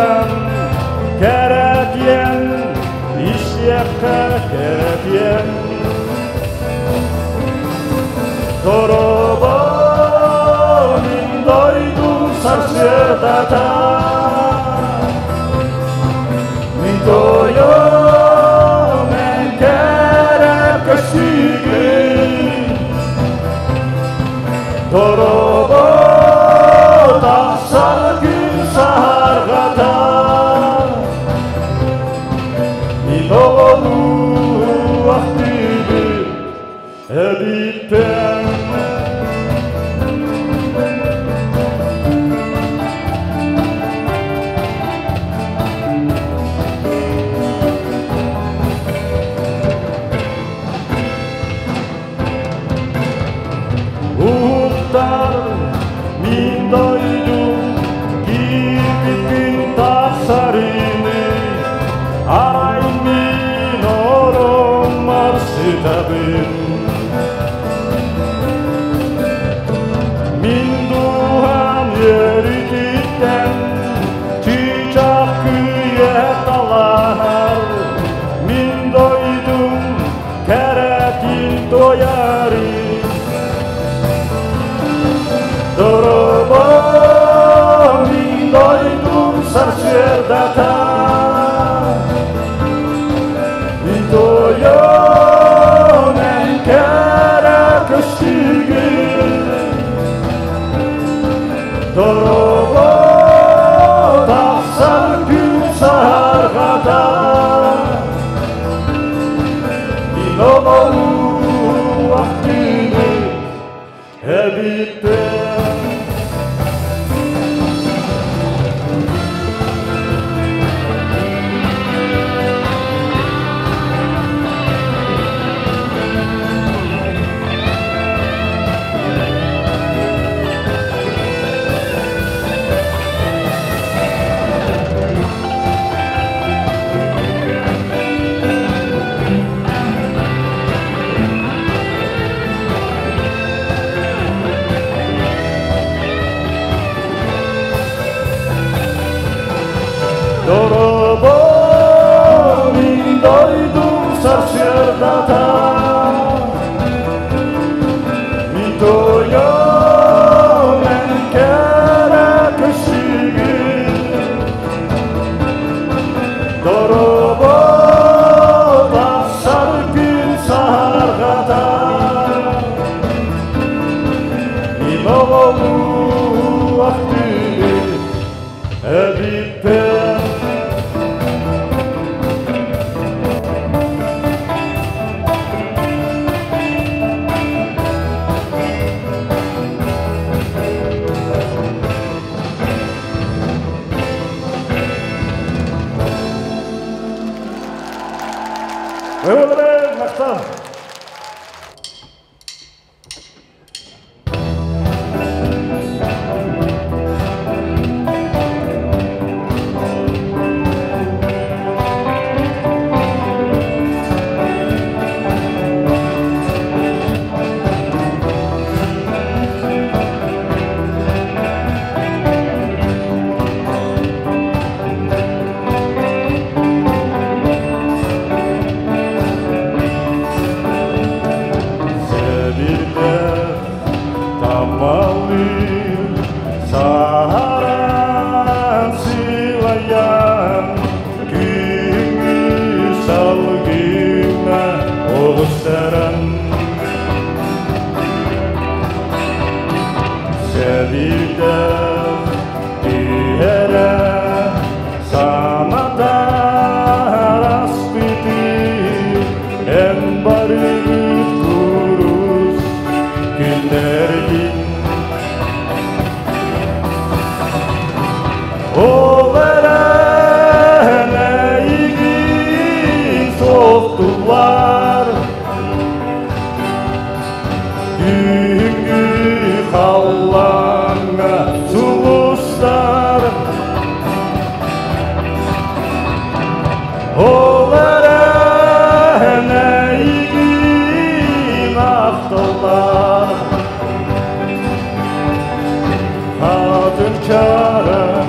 тутан кэрэтиэн, истиэххэ кэрэтиэн. Дорообо, мин дойдум сарсыардата, мин тойом эн кэрэ көстүүгүн. Дорообо, тахсар күн саһарҕата, мин оҕолуу ахтыыбын эбиппин. Уһуктар мин дойдум киирбит күн тахсарыныы, арай мин ороммор сытабын. Мин дууһам үөрүүтүттэн чыычаах күйэ талаһар, мин дойдум кэрэтин туойарын. Дорообо, мин дойдум сарсыардата, мин тойом эн кэрэ көстүүгүн. Дорообо, тахсар күн саһарҕата, мин оҕолуу ахтыыбын эбиппин. Дорообо, мин дойдум сарсыардата, мин тойом эн кэрэ көстүүгүн. Дорообо, тахсар күн саһарҕата, мин оҕолуу ахтыыбын эбиппин. Махтал. Махтал. Сэбирдэх тамалыыр саһаран сылайан күҥҥү салгыҥҥа оҕустаран. Сэбирдэх түһэрэ санатар аспыты эн барыбыт курус күннэргин. Ол эрэн эйигин суохтулар, күһүҥҥү халлааҥҥа сулустар. Ол эрэн эйигин ахталлар, хатын чаран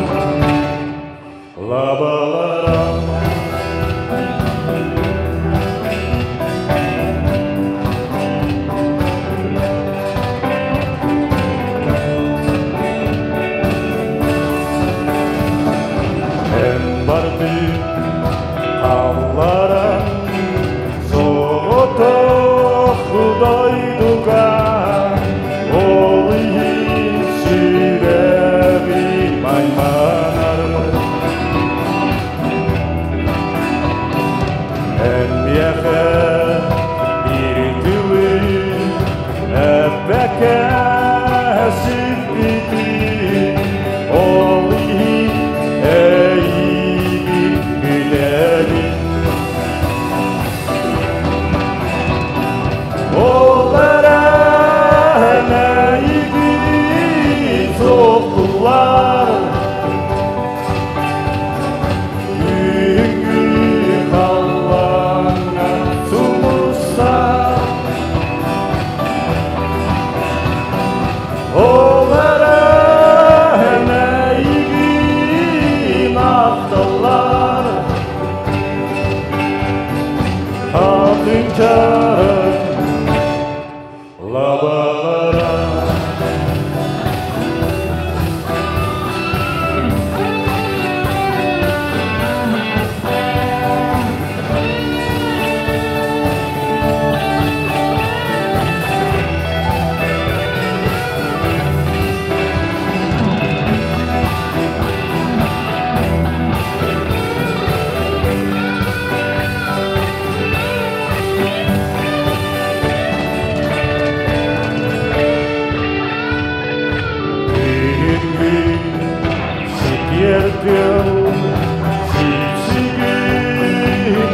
Ахталлар Атын лабалара. Сипьердил сипсигин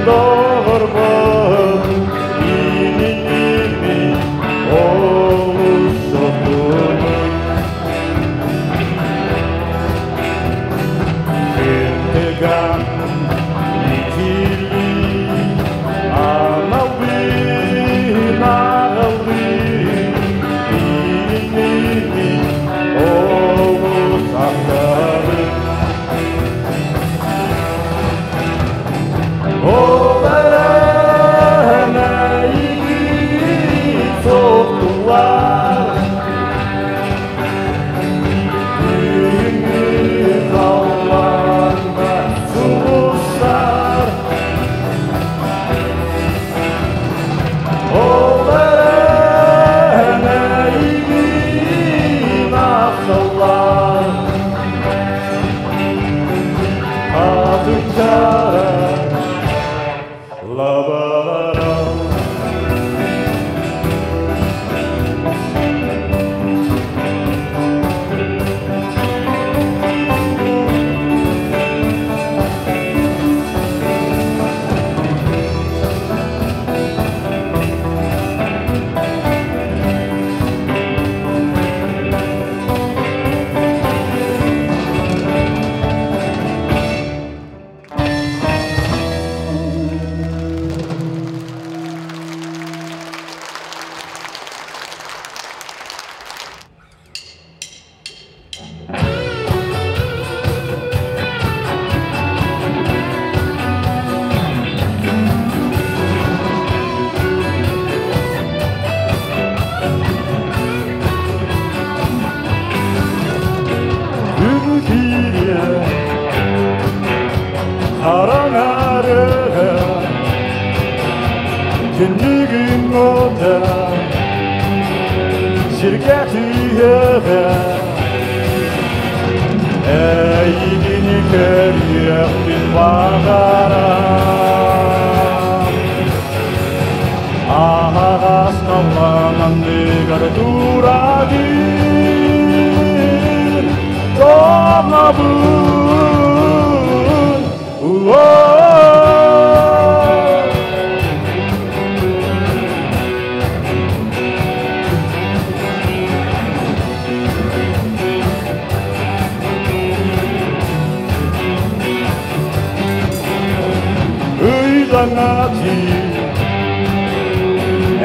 дорбон ининими олус сотунун Кыртыган итили аналбын ағылын ининими олус ақтарын. Ол эрэн соқтулар Бүгүнгү халлаанна сулустар. Ол эрэн ахталлар Атыктара лабалара. Күн хараҥары Түннүгүн ота Сиргэ түһэҕэ Эйигини көрүөхпүн баҕарам Аһаҕас халлаан анныгар турабын Тоҥобун. Ыйлаҥати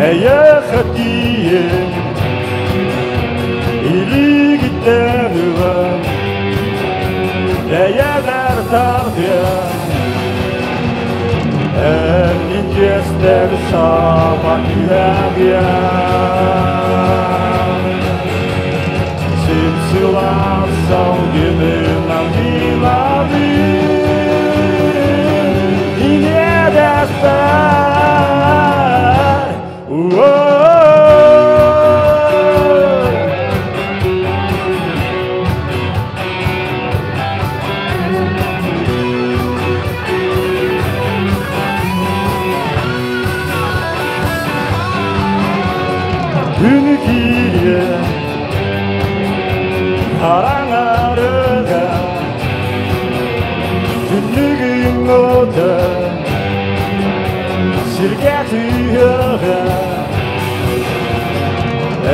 эйэхэтиен илигиттэн ылан бэйэбэр тардыан эн индиэстэр саба түһэҕиэн Сып-сылаас салгынынан тыынабын Иниэдэспэр. Күн киирие хараҥарыга Түннүгүн ота сиргэ түһэҕэ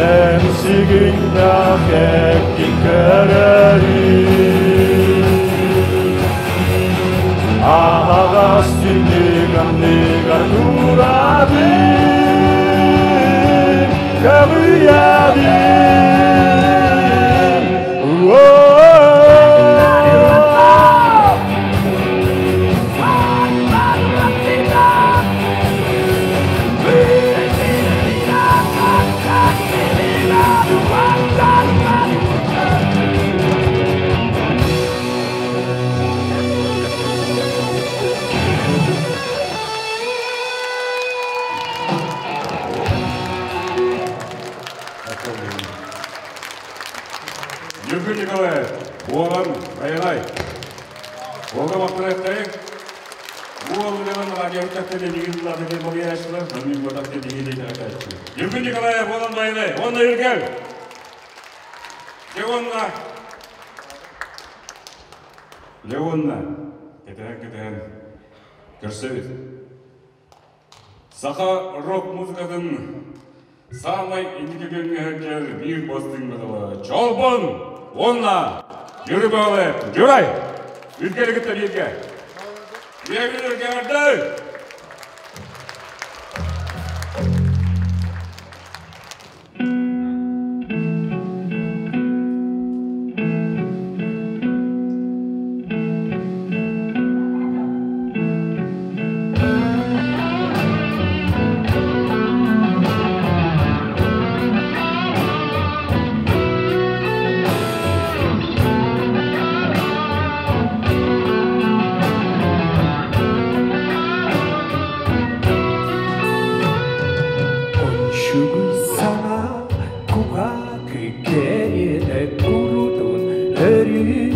Эн сигиннэх эккин көрөрүн Аһаҕас түннүк анныгар турабын Көҕүйэбин. Уолга махтаныахтайыҥ. Уол үлэҕин радиобыт телевизордары болуйааччылар, Намыын Ботах телевизордары Юргин Николаев уолан байылай, уонна Юргел! Леонна! Леонна, кэтэһэн-кэтэһэн көрсөбүт. Саха рок музыкатын саамай инники күөҥҥэ сылдьар биир бастыҥ бөҕө Чолбон уонна Юрий Павлович Юрай! Үргэли кытта бииргэ! Биэргэ Ончугуй саҥа кугаакы кэриэтэ курутун өрүү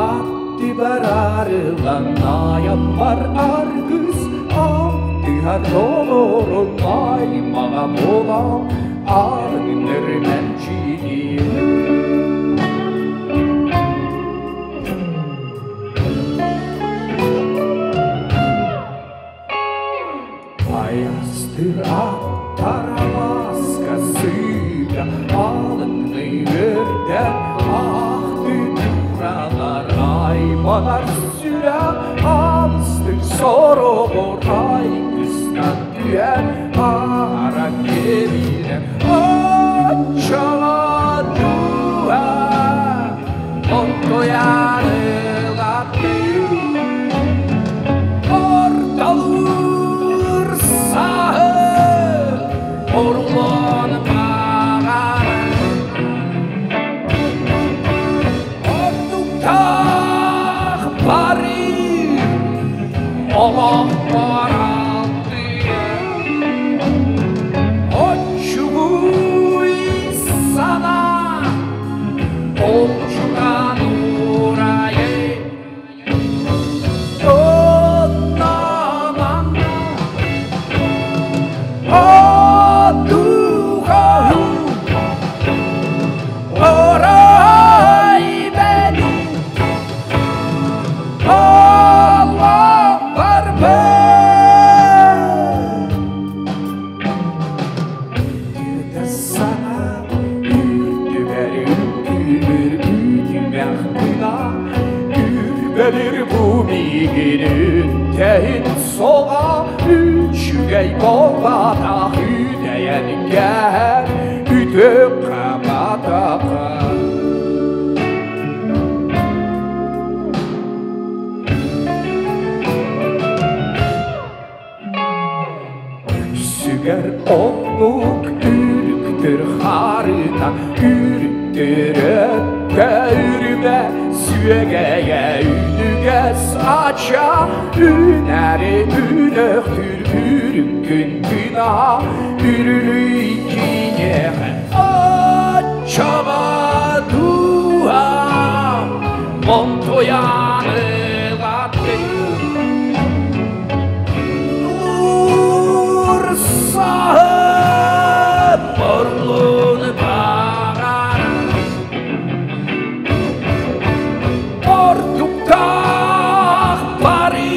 аттыбар арылан айаммар аргыс алтыһар доҕорум аймаҕа буолан аргыныр мэлдьиниир. Айастыр аттар алааска сыыга алыҥныы үрдэн ахты туралар айманар сүрэх алыстык сороҕор айгыстан түһэн аара кэбирэ оччоҕо дууһа онтуйарылаттыы Ортолуур сааһы оруолун баҕар Ордуктаах барыы олохпор алтыа Оччугуй санаа олчуган уурайы Үрдүгэр үтүмэх гына Үрбэлир бу миигин тэһин соҕа Үчүгэй буолбатах үтэйэн кэһэр Үтүө хабатаха Үксүгэр оннук үрүктүр харыта Үрүктүр өттө үрүмэ сүөгэйэ үнүгэс ача Үнэри үнөхтүр үрүҥкүн гына Үрүлүй киниэхэ оччоҕо дууһа Монтуйан ылаттын Урсаһы борлун баҕар Ордуктаах бары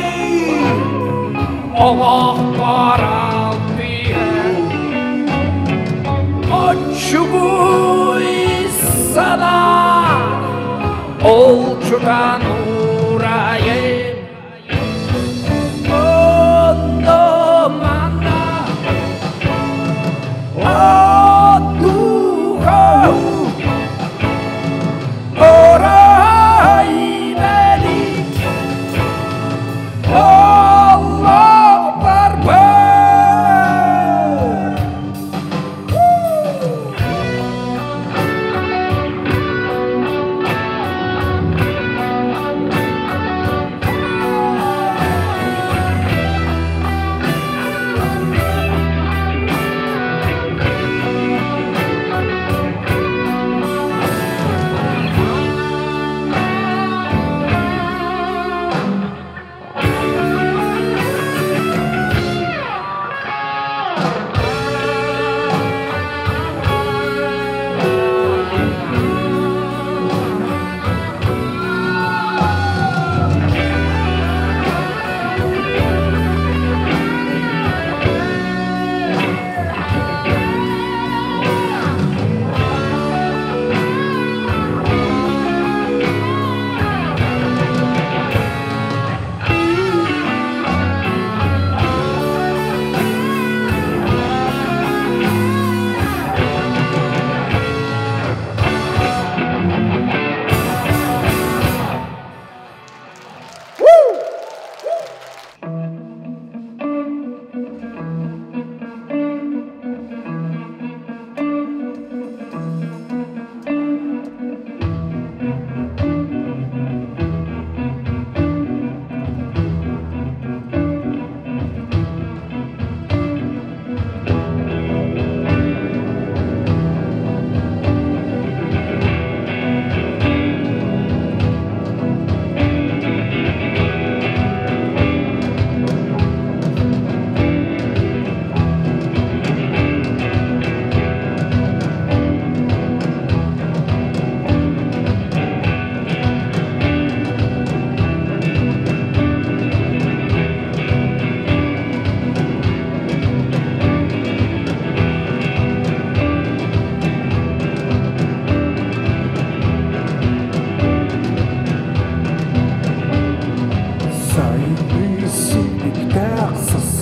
олохпор алтыһан Оччугуй санаа олчутан уурайым Онно-манна отдуха орай бэлик олох барбыт.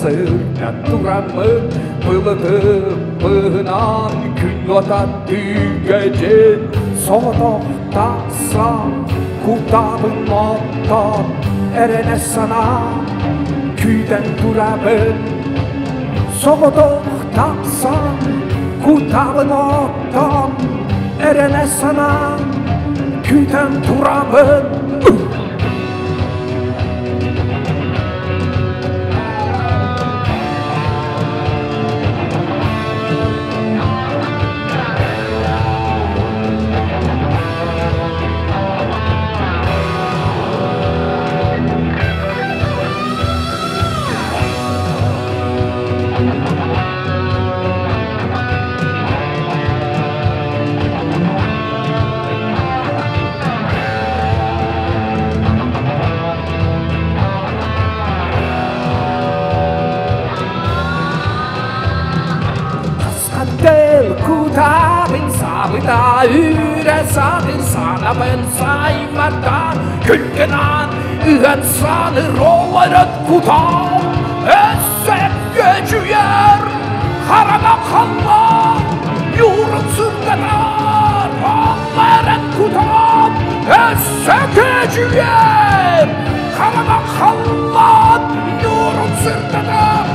Сырдан тураммын былыты быһынан күн уота түгэдьин соҕотох тахсан кутаабын оттон эрэнэ санаан күүтэн турабын соҕотох тахсан кутаабын оттон эрэнэ санаан күүтэн турабын. Хател кутабын сабыта үрэ сатыр санабын саймата күлгенан ыһан саныр олорот кутам өссө көчүйэр хараҥа халлаан юрун сырдатар алларат кутам өссө көчүйэр хараҥа халлаан юрун сырдатар.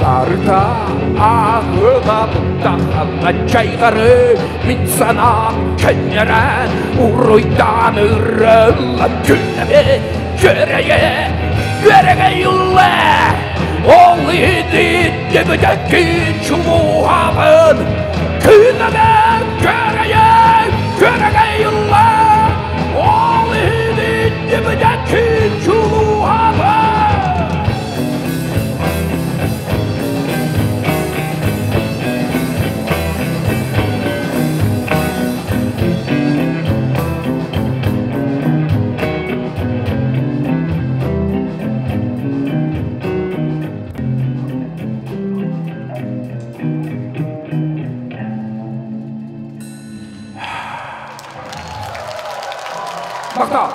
Карта ағыға бұттахалла чайғары мин санам көннерен уруйдан ырылла күннеме көрее көреге юлла ол иди дебедеки чулуабын күннеме көрее көреге юлла ол иди дебедеки чулуабын. Мақтау.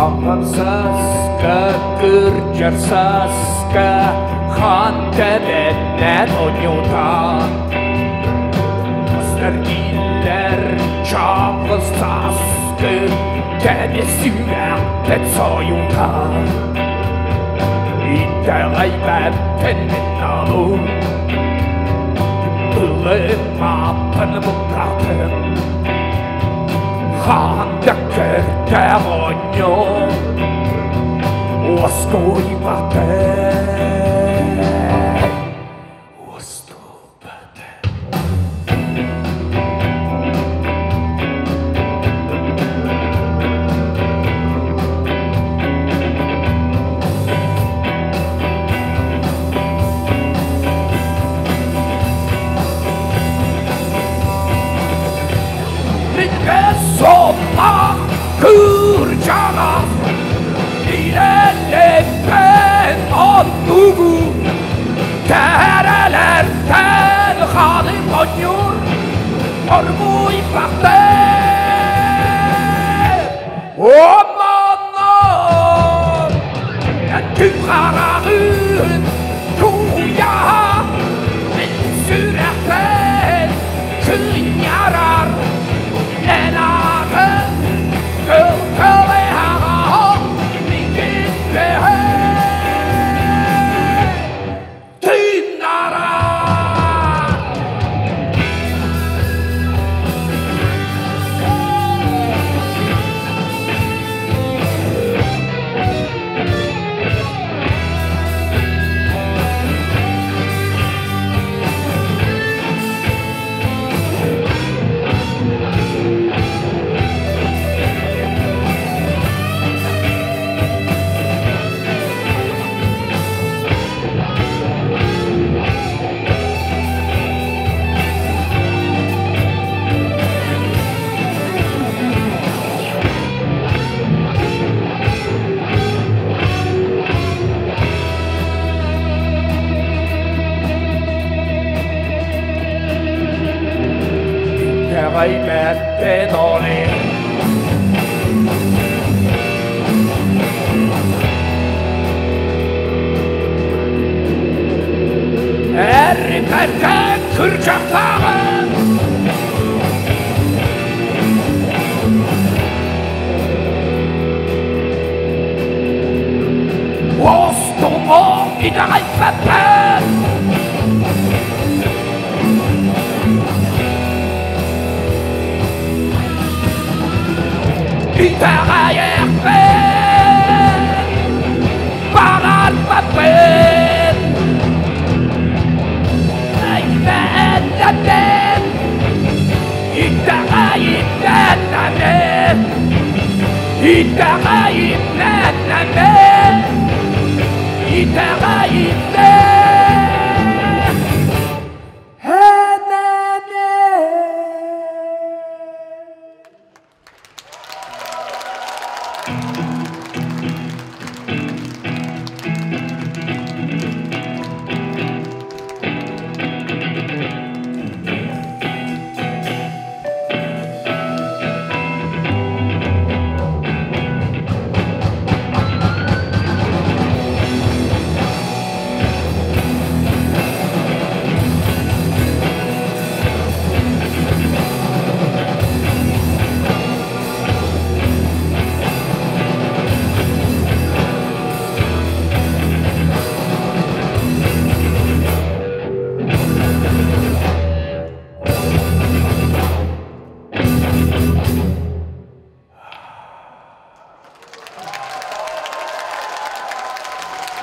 Апамсаска, кырджарсаска, хан тебеннен онюта. Астардиллер чабысаскы, тебе сүйәкпет сойута. Иттәгайбәптен наму, ылымапын бұқатын. Хан да керте оньо, Оскуйбате. Оступате. Сомах кырчанах Илелепен оннугу. Күн хараҕын туйаҕа мин сүрэхпин кынньарар эн аатын кыл-кылыһаҕа миигин тыыннарар. Итэҕэйбэппин ол иһин Эрипэттэн күрдьэхтээҕим Уостуҥу итэҕэйбэппин Итэҕэйиэхпин баҕарбаппын Эйбээттэбин Итэҕэйбэтэбин Итэҕэйбэтэбин Итэҕэйбэт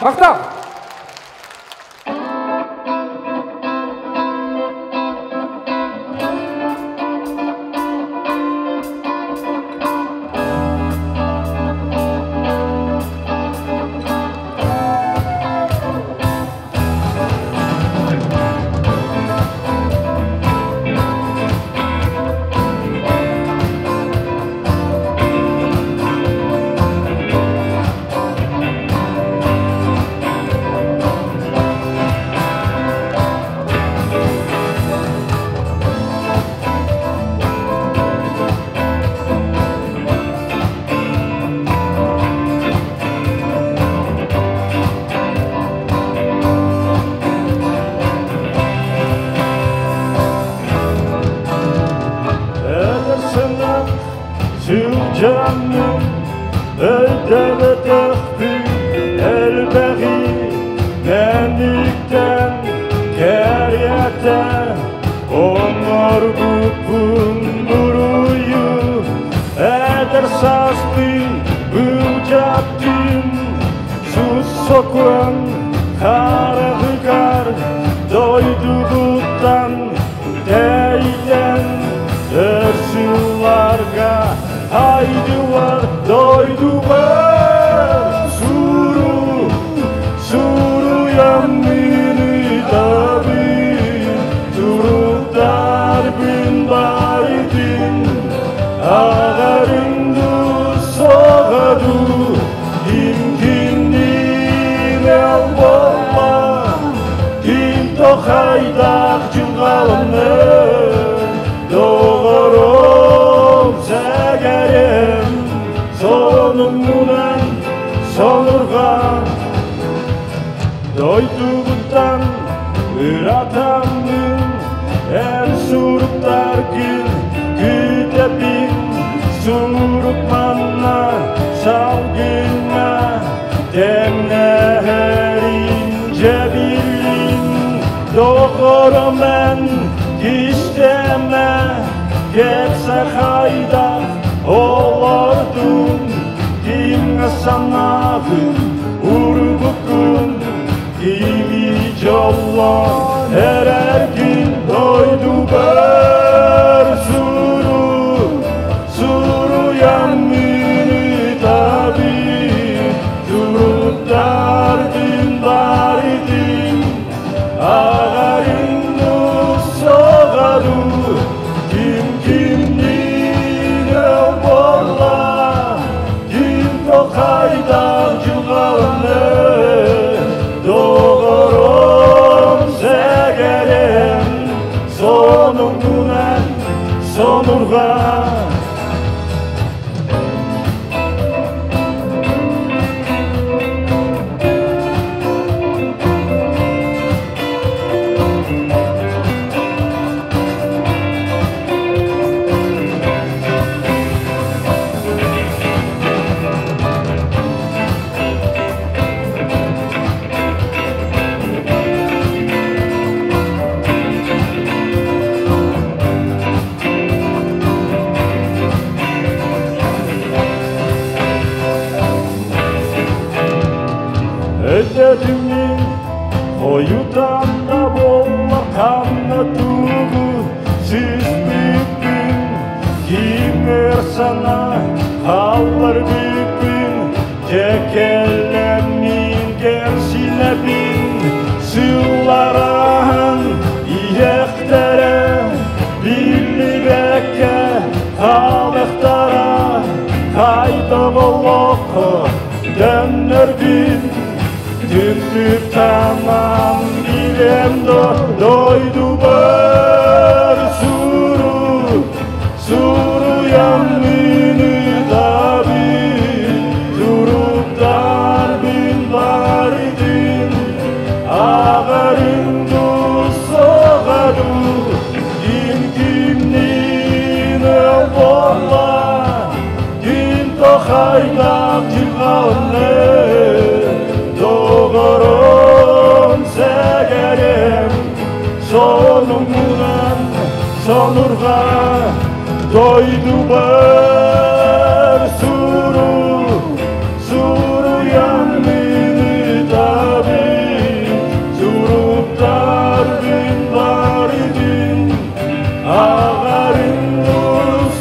Махтал! Эдэр санаат сылдьаммын өйдөөбөтөхпүн элбэҕи мэниктэн кэриэтэ оҥорбуппун буруйу эдэр сааспын былдьаттым сус сокуон хараҕыгар дойдубуттан тэйэн өр сылларга айдылар дойдубар суру суруйаммын ыытабын туруктарбын барытын аҕарым дуу соҕа дуу ким-кимниин эл буолла ким тохайдаах дьылҕаланнын доҕорум сэгэрим сонуммунан сонурҕан Дойдубуттан ыратаммын эн суруктаргын күүтэбин Сурук манна салгыҥҥа тэҥнэһэрин дьэ биллин Доҕорум эн кистэмэ кэпсэ хайдах олордуҥ Кимҥэ санааҕын урбуккун Кими дьоллоон эрэргин дойдубар сурук суруйаммын ыытабын Суруктардын барытын ааҕарын соҕару Ким кимниин өл буолла ким хайдах дьылҕаланны Доҕорум сэгэрим сонуҥҥунан сонурҕа Өтөтүммүн хойутан да буолла ханна тугу сүүспүппүн кимэр санаа хаалларбыппын дьэ кэлэммин кэмсинэбин сыллараһан иһэхтэрэ биллибэккэ хаалыахтара хайдах олоххо төннөрбүн Түптүп тамам билем дойдубар сурук суруйаммын ыытабын суруктарбын барытын ааҕарын соҕару ким кимниин өл буолла ким хайдах дьылҕаланны Доҕорум сэгэрим сонуҥҥунан сонурҕа дойдубар сурук суруйаммын ыытабын суруктарбын барытын ааҕарын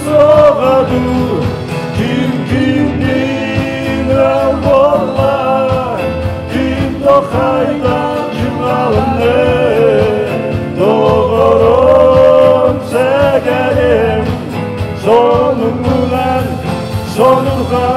соҕаду ким кимниин өл буолла ким хайдах дьылҕаланны Доҕорум сэгэрим сонуҥҥунан сонурҕа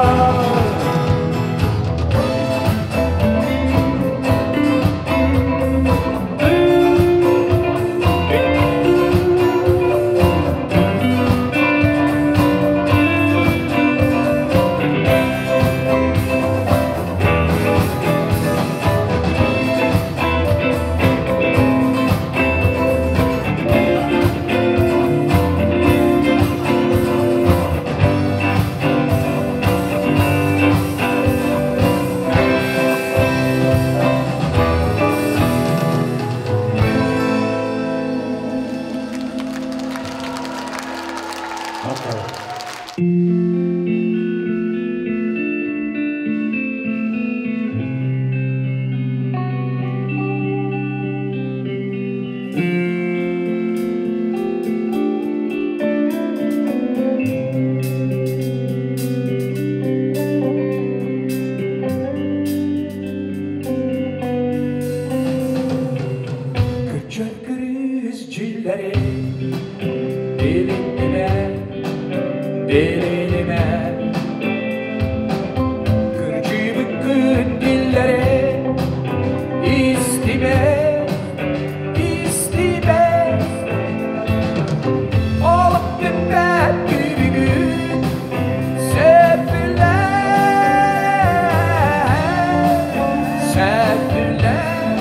Күччөр күрүс дьүллэри билиннимэ, билинимэ. Күрдьүбүккүн диллэри истимэ, истимэ. Олох бүппэт күбүгүн сөбүлээ, сөбүлээ.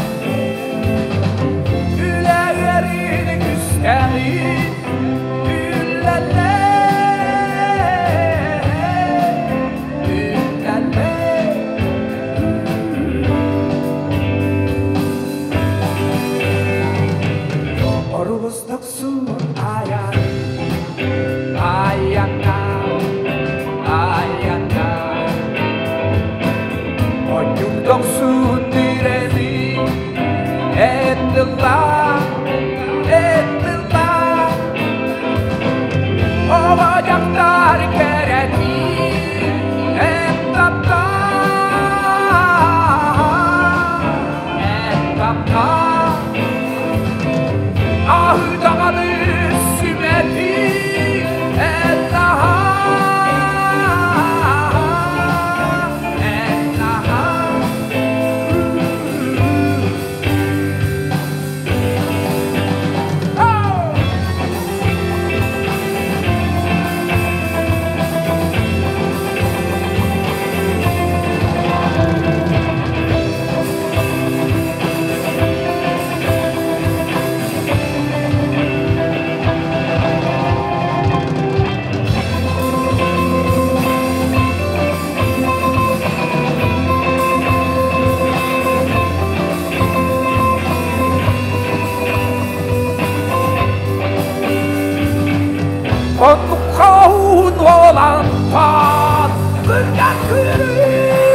Оннуккаун олантан Күргэн күрүс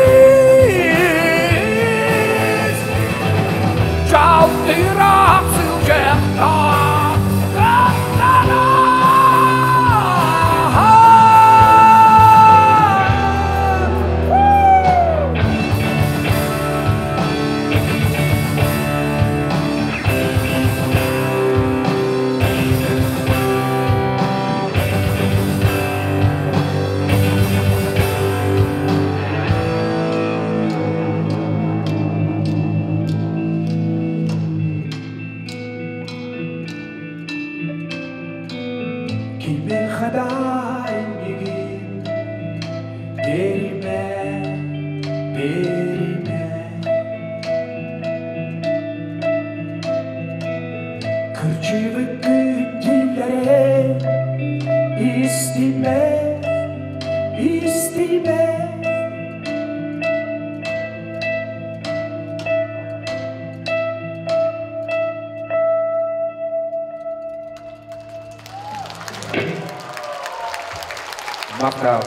Жалтырақ сылжақтан Kimi хадай Бериме, бериме Kırçıvı gündillere İstime, istime Махтал.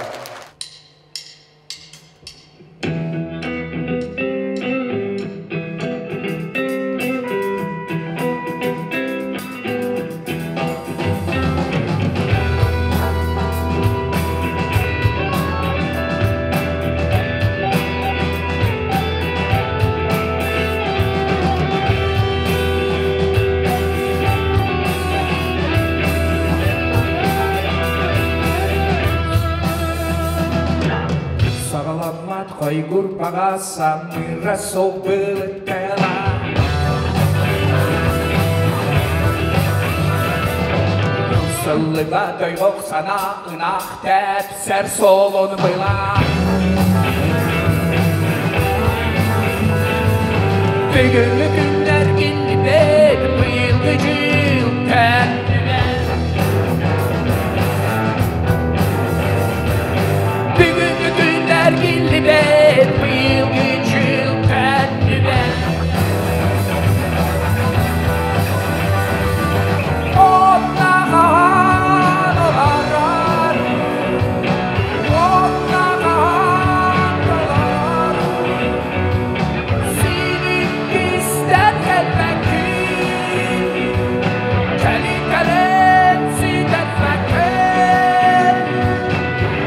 Сағаламат қойгур баға самыра сол біліттела. Сылыға тойғоқ сана ынақ тәпсәр солон бұйла. Бүгінгі күндер келді биылғы жыл тәнді. Бүгінгі күндер келді биылғы жыл тәнді. Отнаған оларар, отнаған олар. Сенің істен келмәкін, кәлі-кәлін сүйдетмәкін,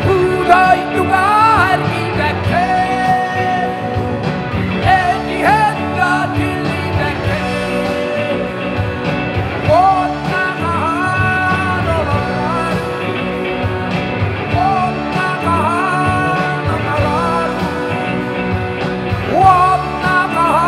Құдай туғар кимәкін, әдіхәнда тілімәкін. Отнаған олар, отнаған олар, отнаған.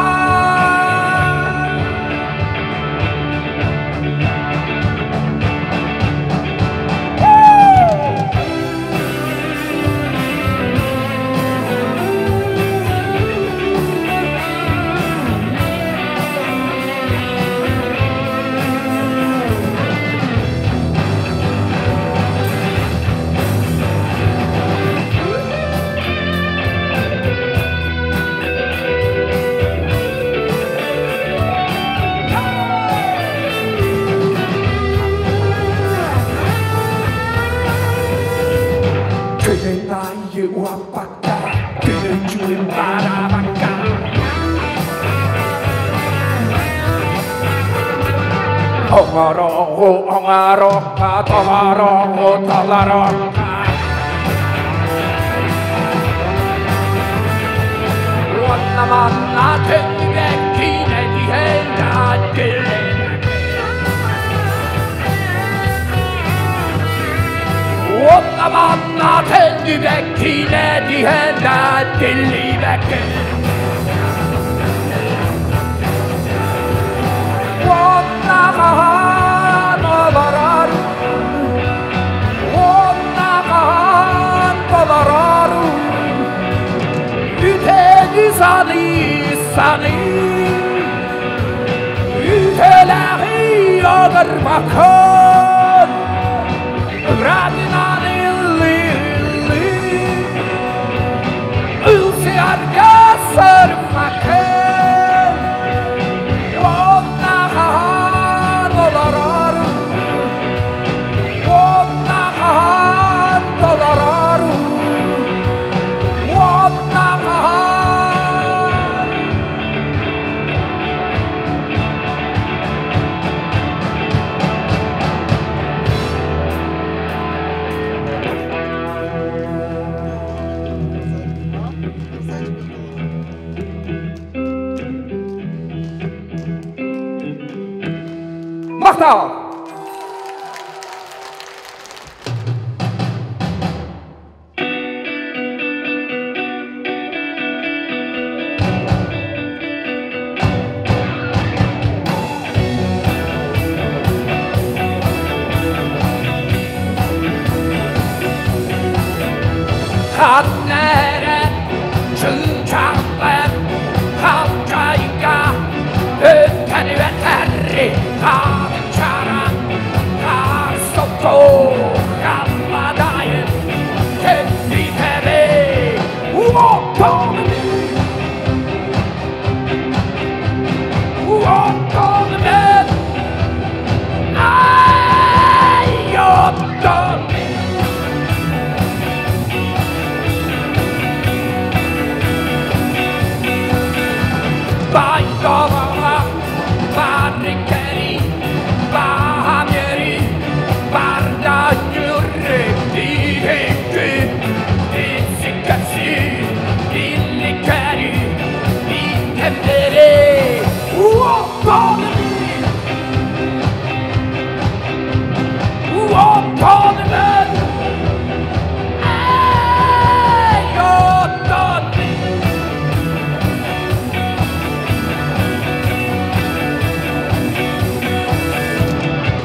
Күнін айы уаппаққа, күнін жүлін барабаққа. Оңароғу оңароққа, толароғу толароққа. Оннаманна түнбек кине дихелда дилемек. Оннаманна түнбек кине дихелда дилемек. Отнаған оларар, отнаған толарар. Үтені саны саны, үтеләғи огыр бакын. Радынан ылы ылы, ылсы арга сырмакын. Отнаған оларар, отнаған. Махтал! Ханнэрэ чыычаахпар халдьайга өттөн үөтэрри хаанчаран хаар сотто халладайын кэннитэри уоттан уоттан мен ай оттон. Baikkovalla, barrikeri, bahamjeri, bardajurri, tihikki, itsikkäsi, illikeri, itemmeri, uottanemi, uottanemi, ei ottani.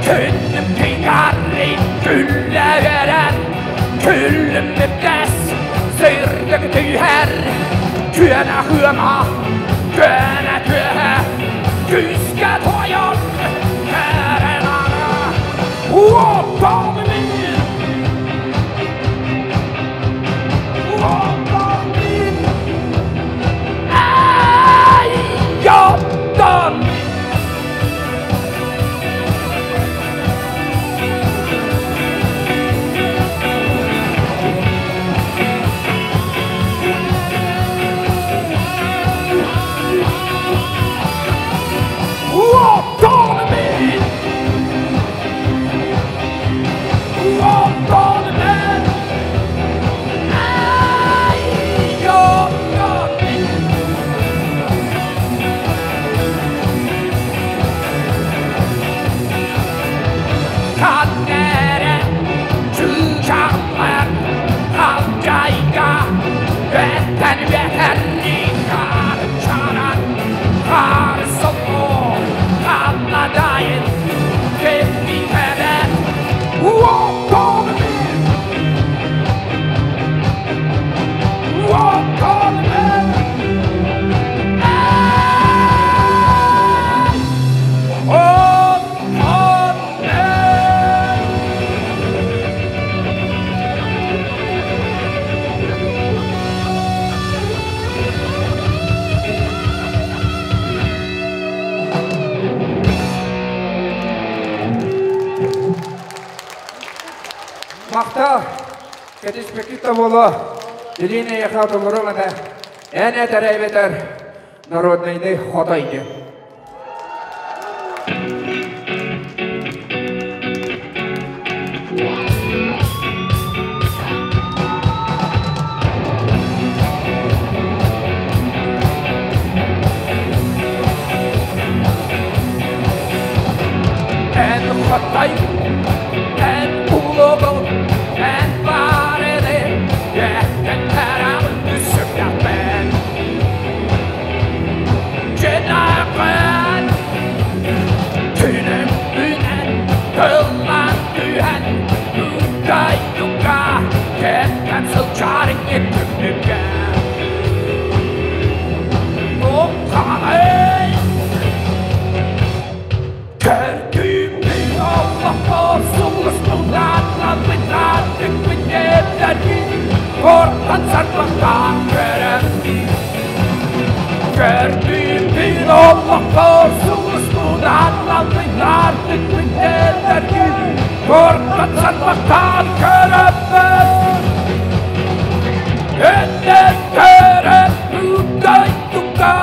Күнүм тыҥарый күллэрэн, күлүм үптэс, сырдык түһэр, күөнэ хыама, күөнэ түһэ, күүскэ тойон, кэрэн ана, уоттан мин, уоттан мин, ай, оттон. Уоттан мин, уоттан мин, ай, оттон мин. Ханнэрэ чыычаахпар халдьайга өттөн үөтэрри хаарчаран хаар сотто халладайын кэппитэбэт уоттан мин, уоттан мин, ай, оттон мин. Махтал! Кэтиспеккит да буолуо. Илиини эйиэхэ толоруом этэ. Эн этэр эбэтэр народнайны хотой диэн. Эн хотой, эн улугун, эн барыны, эттен тарамын сүрдэхпин. Дьинаҕын түнүм үнэн, тыллан түһэн, дойдуга кэттэн сылдьарыҥ түмнүккэ. Уххаҕай! Көрдүүммүн олоххо сулуспутаатламмытаатык бүтэрдэргин ортан сарбахтаан көрөн. Көрдүүммүн олоххо сулуспутаатламмытаатык бүтэрдэргин ортан сарбахтаан көрөммүн. Өттөттөрө дойдуга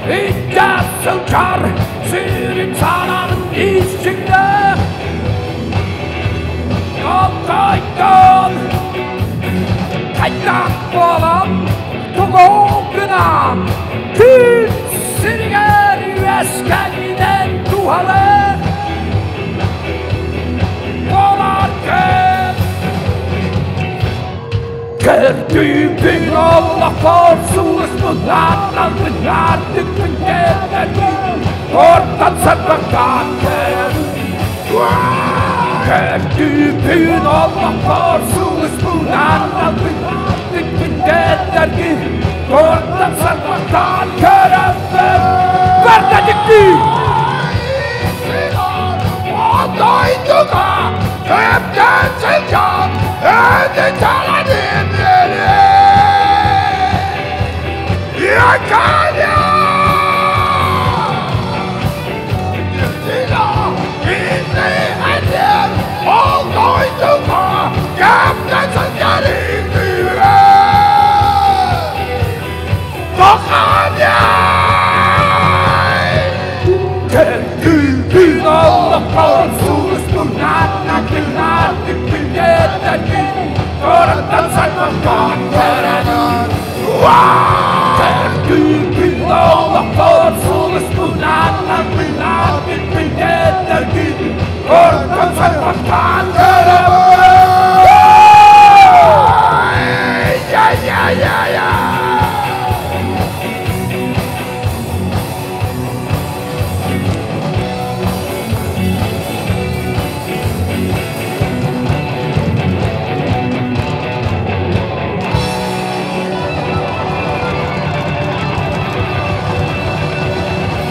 илдьэ сылдьар сирин санаан исчиңде Алқайтан қайтақ болам тугу гынан күн сиригер үөскәнинен туһалы. Ортан сарбақтан Кәртүпін оллақпар сұлыспынан Түккендергі Ортан сарбақтан көрәмбір Бәрдәдікті Одойдуға Көптен сылжан Өді таладын Yakanya!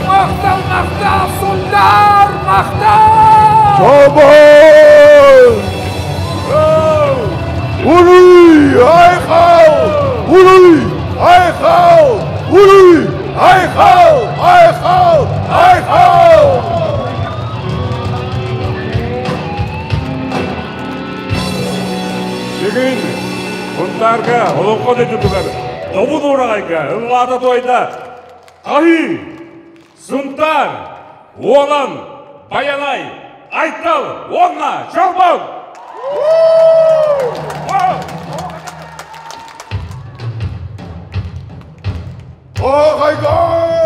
Мақтал, мақтал, сұлдар, мақтал! Чобол! Уруй, айхал! Уруй, айхал! Уруй, айхал! Айхал! Айхал! Бүгін Хунтарға, олонқо дөйдүтүгөр, добун урагайга, ыллаата тойда, Ахи, Сунтар, Уолан, Баянай, Айтал, Онна, Чолбон! Ағайга!